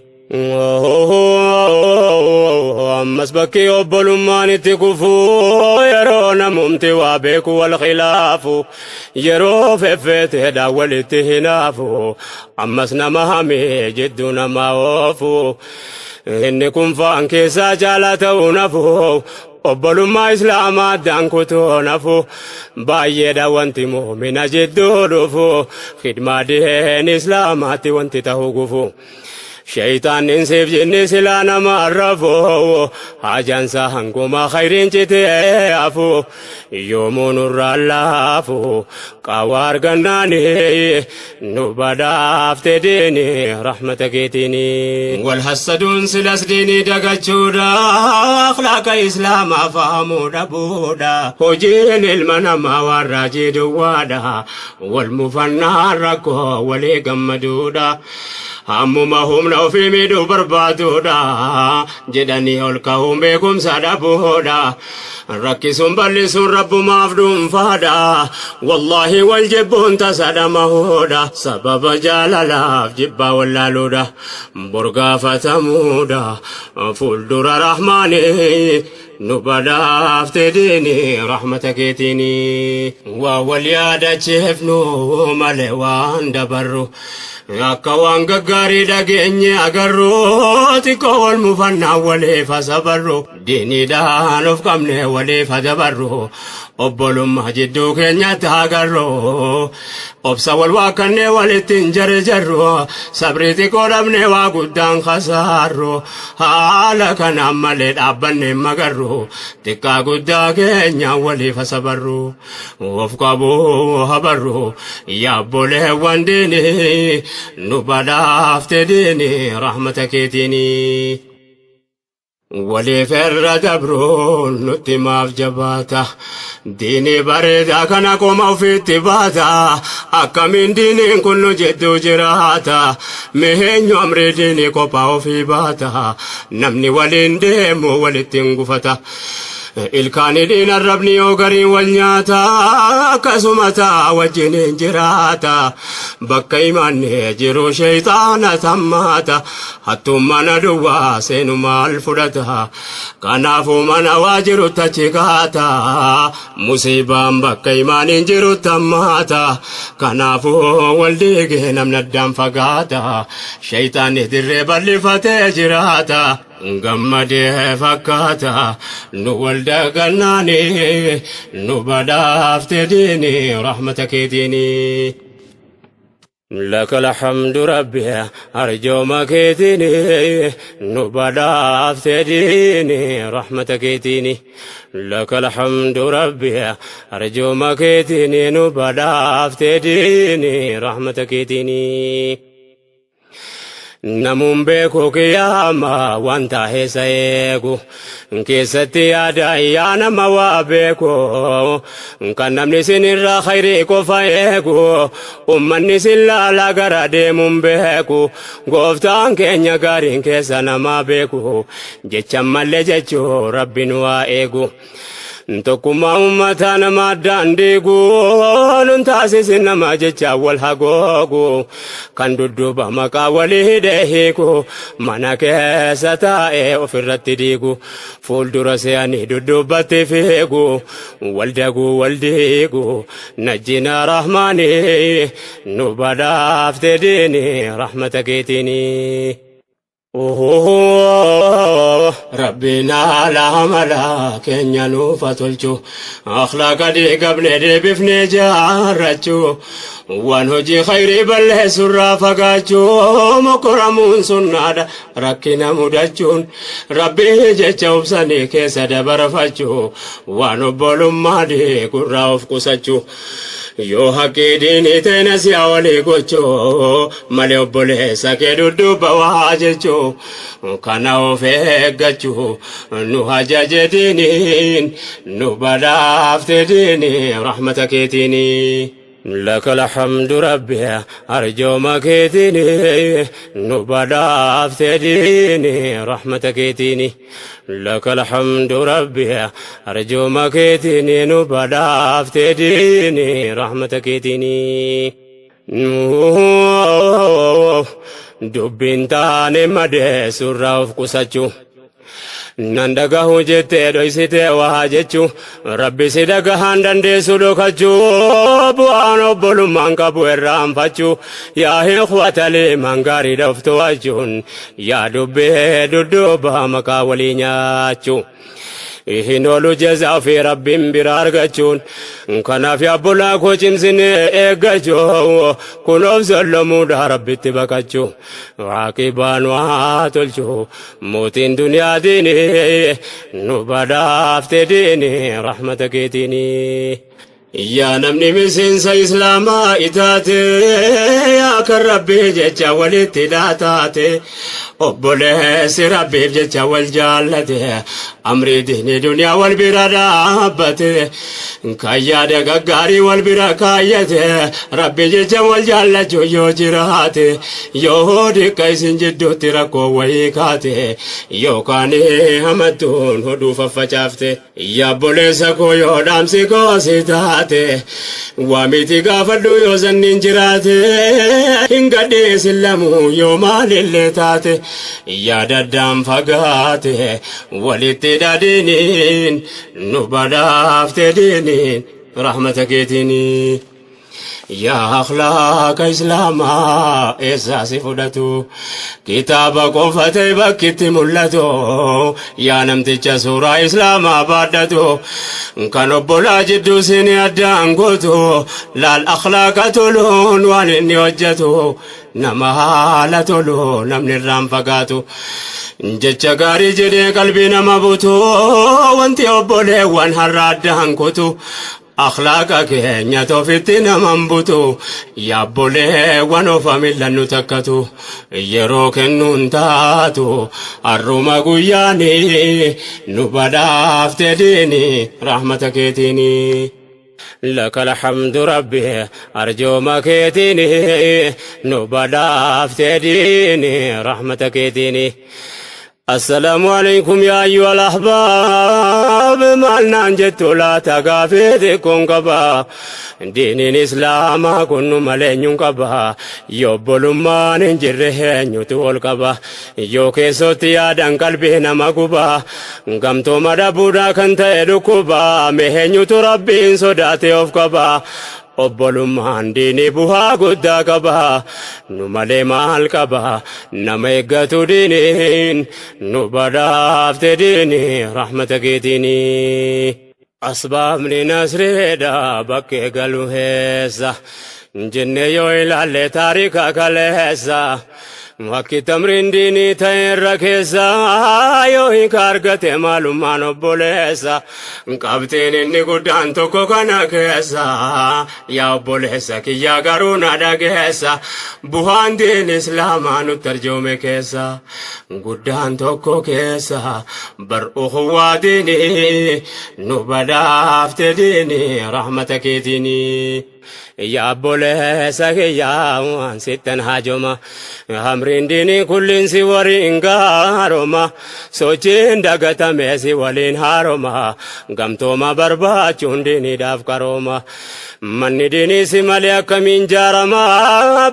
Ammas bakki obbolummaan itti kufu yeroo namumti waa beeku wal khilaafu, yeroo feffeeteedha walitti hinaafu, ammas nama hamee jidduu nama oofu. Inni kun faan keessaa caalaa ta'uu nafu, obbolummaa islaamaa addaan kutuu nafu. Baay'eedha wanti muumina jidduu dhufu, khidmaa diin islaamaatti wanti ta'uu gufu. Shayitaanni siif jinni silaa nama arrafu, haajaansa hanguma khayriin citee hafu, yoomuu nurraa laafu qaawwa argannaani, nu badhaafte diini rahmata keetiini. Wal hassaduun silas diinii dagachuudha, akhlaaqa islaamaa fahamuu dhabuudha, hojiin ilma namaa waan raajii duwwaadha, wal mufannaan rakkoo walii gammaduudha. Hammuma humna ofii miidhuu barbaaduudha jedhanii ol ka'uun beekumsa dhabuudha. Rakkisuun bal'isuun rabbumaaf dhuunfaadha. Wallaahi wal jibbuun tasa dhamahuudha. Sababa jaalalaaf jibbaa wallaaluudha. Borgaafatamuudha. Fuuldura rahmaanii nu badhaafte diini rahmata keetiini. Waa wal yaadachiifnu malee waan dabarru. Akka waan gaggaarii dhageenye agarru, xiqqoo wal mufannaa waliif asabarru, diiniidhaan of qabne waliif adabarru, obbolummaa jidduu keenyatti agarru, obsa wal waaqannee walitti hin jarjarru, sabrii xiqqoo dhabne waa guddaan kasaarru, haala kanaan malee dhaabbanne hin magarru, xiqqaa guddaa keenya waliif asabarru, of qabuu habarru, yaabboleewwan diini, nu badhaafte diini rahmata keetiini. Waliif irra dabruun nutti maaf jabaata? Diinii bareedaa kana qoma ofiitti baata. Akkamiin diiniin kun nu jidduu jiraata? Miheenyu amrii diinii kophaa ofii baata? Namni waliin deemu walitti hin gufata. Ilkaan hidhiin arrabni yoo gariin wal nyaata akkasuma ta'a wajjin hin jiraata. Bakka imaanni jiru sheeyxaana tammaata. Hattuun mana duwwaa seenu maal fudhata. Kanaafuu mana waa jiru tachi kaata. Musiibaan bakka imaaniin jiru tammaata. Kanaafuu wal diigee namni addaan fagaata. Sheeyxaanni dirree bal'ifatee jiraata. Gammadee fakkaata nu wal dagannaani nu badhaafte diini rahmata keetiini. لك الحمد ربي أرجو ما كيتيني نبدا ديني رحمتك كيتيني لك الحمد ربي أرجو ما كيتيني نبدا ديني رحمتك كيتيني. Namuun beeku qiyyaama wanta heessa eegu keessatti yaada yaa nama waa beeku kan namni isinirraa khayrii qofa eegu ummanni isin laalaa gara deemuun beeku gooftaan keenya gaariin keessa namaa beeku jecha mallee jechuu rabbiin waa eegu. Tokkummaa uummataa nama addaan diigu nun taasisin nama jecha wal hagoogu kan dudduuba maqaa walii hidhee hiiku mana keessa taa'ee ofirratti diigu fuuldura se'anii dudduubatti fiigu wal daguu wal diigu najjina rahmaanii nu badhaafte diini rahmata keetiini. Rabbiin haala amala keenya nuuf haa tolchu. Akhlaaqa diigabne deebifnee jaarrachuu. Waan hojii khayrii balleessurraa fagaachuu. Mokoramuun sunnaadha rakkina mudachuun. Rabbii jecha obsanii keessa dabarfachuu. Waan obbolummaa diigurraa of qusachuu. Yoo haqqii diinii ta'e si'a walii gochuu malee obboleessa kee dudduuba waa jechuu kana of eeggachuu nu ajaje diiniin nu badhaafte diinii rahmata keetiinii. لك الحمد ربي أرجو ما كيتيني نبدا ديني رحمتك كيتيني لك الحمد ربي أرجو ما كيتيني نبدا ديني رحمتك كيتيني. Dubbiin taane madee surraa of qusachuu. Nan dhagahu jettee dhoysitee waa jechuu rabbi si dhagahaan dandeessu dhokachuu bu'aan obbolummaan qabu irraanfachuu yaa ikhwata liimaan gaarii dhoftu wachuun yaa dubbee dudduuba maqaa walii nyaachuu. Hin oolu jazaa fi rabbiin bira argachuun kanaaf yaabbolaa koo cimsinee eeggachuu kunoof sollomuudha rabbitti baqachuu waaqibaan waa tolchuu mootiin duniyaa diini nu badhaafte diini rahmata keetiini. Yaa namni miseensa islaamaa itaate yaa kan rabbii jecha walitti dhaataate obboleessi rabbiif jecha wal jaallate amrii diinii duniyaa wal bira dhaabbate kan yaada gaggaarii wal bira kaayyate rabbi jecha wal jaallachuu yoo jiraate yoo diqqa isin jidduutti rakkoo wayii kaate yookaan hamattuun hodhuu faffacaafte yaa obboleessa koo yoo dhaamsi koo si taate waa miti gaafadhu yoo sanniin jiraate hin gadhiisin lamuu yoo maalillee taate yaada addaan fagaate walitti dhadhiiniin nu badhaafte diiniin rahmata keetiinii. Yaa akhlaaqa islaamaa eessaa si fudhatu kitaaba qofa ta'e bakkitti mul'atu yaa namticha suuraa islaamaa baadhatu kan obbolaa jidduu sini addaan gootu laal akhlaaqa toluun waan inni hojjetu nama haala tolu namni irraan fagaatu jecha gaarii jedhee qalbii nama butu wanti obboleewwan har'a addaan kutu akhlaaqa keenya ofitti naman butu yaabboleewwan ofa millannu takkatu yeroo kennuun taatu har'uma guyyaani nu badhaafte diini rahmata keetiini. لك الحمد ربي أرجو ما كيتيني نبدا ديني رحمتك ديني. Assalaamu alaykum yaa ayyuhal ahbaab, maal naan jettu laata? Gaafii xiqqoon qaba. Diiniin Islaamaa kun nu malee eenyuun qaba? Yoo obbolummaan hin jirre eenyutu ol qaba? Yoo keessootti yaadan qalbii nama guba, gamtooma dhabuudhaa kan ta'e dhukkuba. Mee eenyutu Rabbiin sodaate of qaba? Obbolummaan diinii bu'aa guddaa qaba. Nu malee maal qaba? Nama eeggatu diiniin nu badhaafte, diinii rahmata keetiinii. Asbaabni nasreedha bakkee galu heessa jenne yoo ilaalle taarika kaleessa. Wakki tamriin diinii ta'e irra keessa yoo hiika argate maalummaan obboleessa. Qabxiin inni guddaan tokko kana keessa, yaa obboleessa kiyyaa garuu na dhageessa. Bu'aan diin Islaamaa nutti arjoome keessa guddaan tokko keessa bar ukhuwaa diinii nu badhaafte, diinii rahmata keetiinii. Yaa obboleessa kiyyaa, waan sittan haajoma, hamriin diinii kulliin si waliin gaaroma, sochiin dagatame si waliin haaroma, gamtooma barbaachuun diiniidhaaf qarooma. Manni diinii si malee akkamiin jaarama?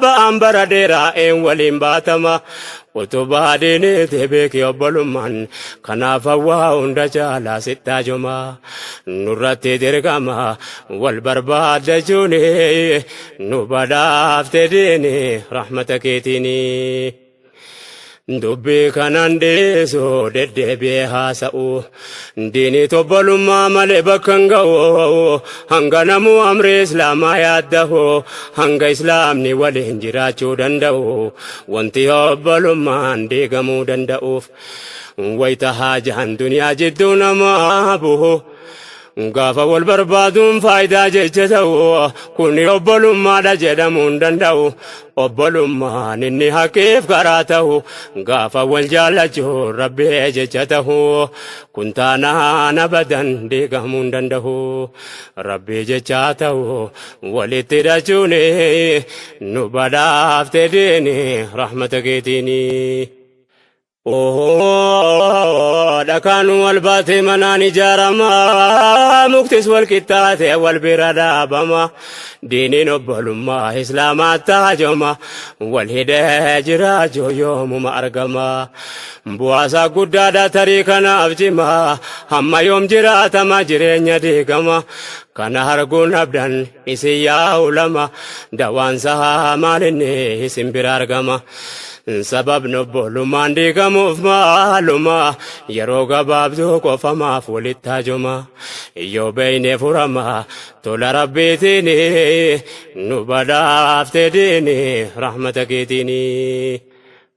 Ba'aan bara dheeraa een waliin baatama? Utubaa diiniiti beeki obbolummaan, kanaaf hawwaa hunda caalaa sittaajoma. Nurratti dirqama wal barbaaddachuuni, nu badhaafte diini rahmata keetiini. Dubbii kanan dhiisu deddeebi'ee haasa'u, diinii obbolummaa malee bakka hin ga'u. Hanga namuu amri Islaamaa yaaddahu, hanga Islaamni waliin jiraachuu danda'u, wanti obbolummaan diigamuu danda'uuf wayita haajaan duniyaa jidduu namaa bu'u. Gaafa wal barbaaduun faayidaa jecha ta'u, kuni obbolummaadha jedhamuu hin danda'u. Obbolummaan inni haqiif karaa ta'u gaafa wal jaallachuu Rabbii jecha ta'u. Kun taanaan abadan diigamuu hin danda'u. Rabbii jecha ta'u walitti hidhachuuni, nu badhaafte diini rahmata keetiini. Dhakaan wal baatee manaan ijaarama, muktis wal qixxaatee wal bira dhaabama. Diiniin obbolummaa Islaamaa taajoma, wal hidhee jiraachuu yoomuma argama. Bu'aasaa guddaadha tarii kanaaf cima, hamma yoom jiraatama jireenya diigama? Kana arguun abdan isin yaa ulama, dawaansaa maalinni isin bira argama? Sababni obbolummaan diigamuuf maaluma? Yeroo gabaabduu qofamaaf walitti haajoma? Yoo beeyne furama tola Rabbiitiin, nu badhaafte diini rahmata keetiin.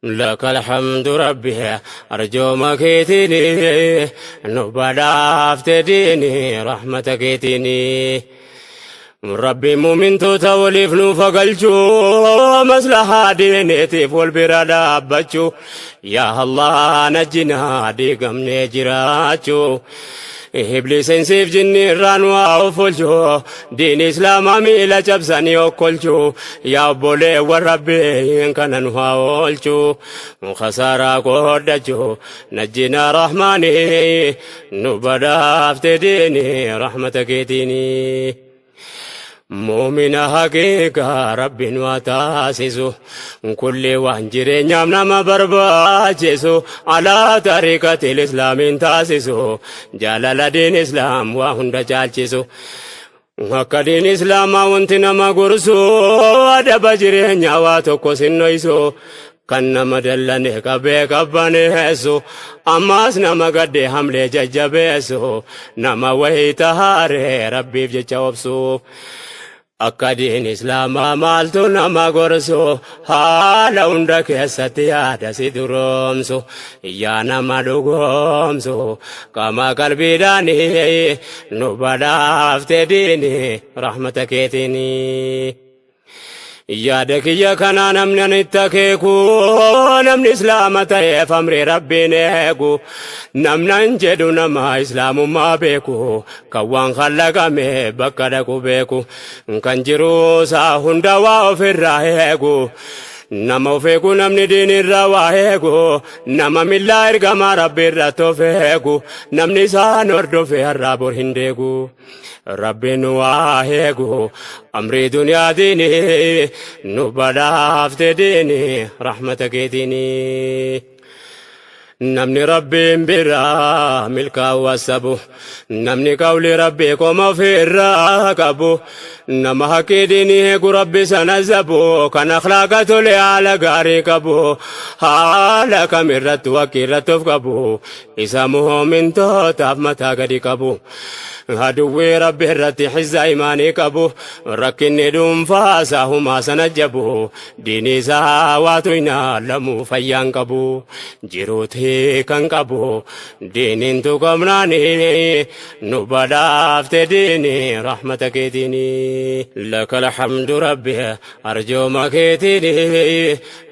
لك الحمد ربي، arjooma keetiin nu badhaafte diini rahmata keetiin. Rabbi mumintoota waliif nuuf galchuu, maslahaa diiniitiif wal bira dhaabbachuu. Yaa Allah, najjinaa diigamnee jiraachuu. Ibliiseensiif jinni irraa nu haa ofolchuu, diini Islaamaa miila cabsanii okkolchuu. Yaa obboleewwan, Rabbiin kana nu haa oolchuu, khasaaraa qoodachuu. Najjinaa Rahmaanii, nu badhaafte diini rahmata keetiini. Muumina haqiiqaa Rabbiin waa taasisu, kulli waan jireenyaaf nama barbaachisu alaa tariiqatil Islaamiin taasisu, jaalala diin Islaam waa hunda caalchisu. Akka diin Islaamaa wanti nama gorsu, adaba jireenyaa waa tokko sinnoysu, kan nama dallane qabee qabbaneessu, ammaas nama gadde hamlee jajjabeessu, nama wayii tahaaree Rabbiif jecha obsu. Akka diin Islaamaa maaltu nama gorsu? Haala hunda keessatti yaada si duroomsu, yaa nama dhugoomsu, qaama qalbiidhaanii nu badhaafte diini rahmata keetiini. Yaada kiyya kanaa namni ani itti akeeku, namni Islaama ta'eef amri Rabbiin eegu, namnan jedhu nama Islaamummaa beeku, kan waan khallaqame bakka dhaqu beeku, kan jiruusaa hunda waa ofirraa eegu. Nama of eegu namni diinirraa waa eegu, nama millaa ergamaa Rabbi irratti of eegu, namni isaan hordofe har'aa bor hin deegu. Rabbiin waa eegu amrii duniyaa diini nu badhaafte diini rahmata keetiini. Namni Rabbiin biraa milkaa'u asabu, namni qawli Rabbii qoma ofirraa qabu, nama haqqii diinii eegu Rabbi sana zabu, kan akhlaaqa tole haala gaarii qabu, haala kamirrattu haqqii irratti of qabu, isa mu'mintootaaf mataa gadi qabu. Aduwwii Rabbi irratti hizza imaanii qabu, rakkinni dhuunfaa isaa humaa sana jabu, diinii isaa waatu hin haalamu fayyaan qabu, jiruutii kan qabu, diiniin tuqamnaani nu badhaafte diini rahmata keetiini. Lakal hamdu Rabbi arjooma keetiini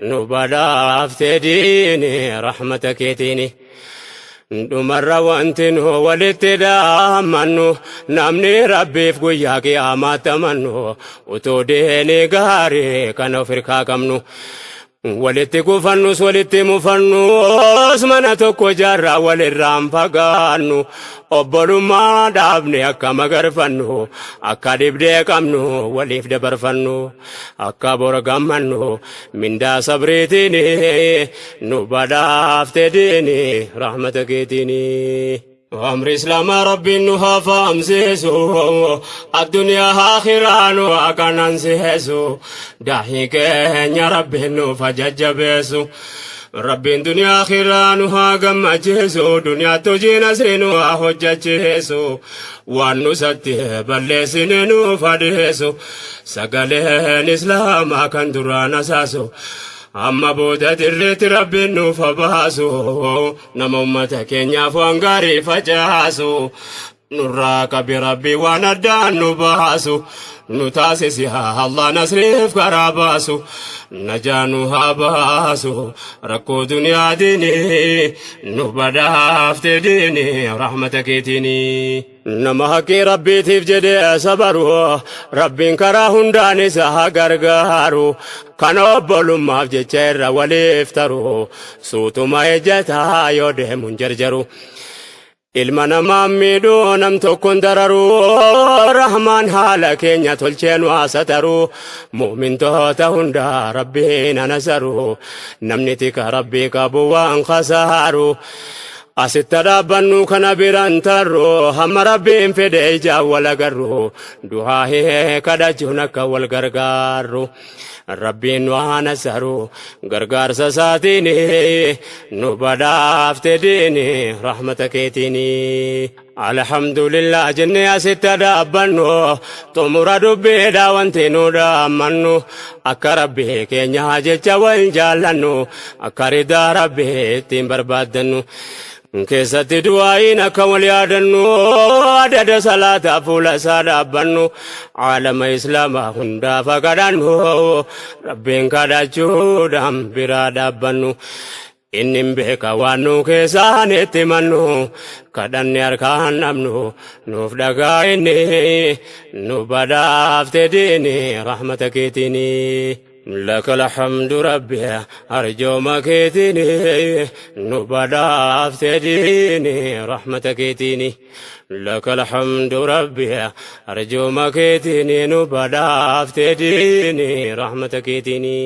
nu badhaafte diini rahmata keetiini. Dhumarra wanti nu walitti dhaammannu, namni Rabbiif guyyaa qiyaamaatti amannu, utuu diinii gaarii kan of hirkaa qabnu, walitti gufannus walitti mufannus, mana tokko jaarraa walirraan fagaannu, obbolummaa dhaabne akka magarfannu, akka dhibdee qabnu waliif dabarfannu, akka bor gammannu mindaa sabriitiin nu badhaafte diini rahmata keetiini. Amri Islaamaa Rabbiin nu haa fahamsiisu, addunyaa akhiraa nu haa qanansiisu, daahii keenya Rabbiin nuuf haa jajjabeessu. Rabbiin duniyaa akhiraa nu haa gammachiisu, duniyaatti hojii nasrii nu haa hojjechiisu, waan nusatti balleessine nuuf adeessu, sagaleen Islaamaa kan duraan asaasu amma booda dirreetti Rabbiin nuuf haa baasu, nama ummata keenyaaf waan gaarii facaasu. Nurraa qabi Rabbi waan addaan nu baasu, nu taasisi haa Allah nasriif karaa baasu, najaa nu haa baasu rakkoo duniyaa diini nu badhaafte diini rahmata keetiini. Nama haqqii Rabbiitiif jedhee sabaru, Rabbiin karaa hundaan isa haa gargaaru, kan obbolummaaf jecha irra waliif taru, suutuma ejjataa yoo deemuun jarjaru. Ilma namaa miidhuu nam tokkoon dararu, Rahmaan haala keenya tolchee nu haasataru, mu'mintoota hundaa Rabbiin anasaru, namni tika Rabbii qabu waan khasaaru. Asitti dhaabbannu kana biraan tarru, hamma Rabbiin fedhe ijaan wal agarru, du'aa kadhachuun akka wal gargaarru. Rabbiin nu haa nasaru gargaarsa isaatiin nu badhaafte diini rahmata keetiin. Alhamdulillah jennee asitti dhaabbannu, xumura dubbiidha wanti nu dhaammannu, akka Rabbii keenya jecha wal jaallannu, akka ridaa Rabbii ittiin barbaaddannu. Keessatti du'aa'iin akka wal yaadannu, adada salaataa fuula isaa dhaabbannu, aalama Islaamaa hundaaf kadhannu, Rabbiin kadhachuudhaan biraa dhaabbannu. Inni hin beeka waan nu keessaan itti mannu, kadhanne harkaan dhabnu nuuf dhagaa inni nu badhaafte diini rahmata keetiini. Lakal hamdu Rabbi arjooma keetiini nu badhaafte diini rahmata keetiini. Lakal hamdu Rabbi arjooma keetiini nu badhaafte diini rahmata keetiini.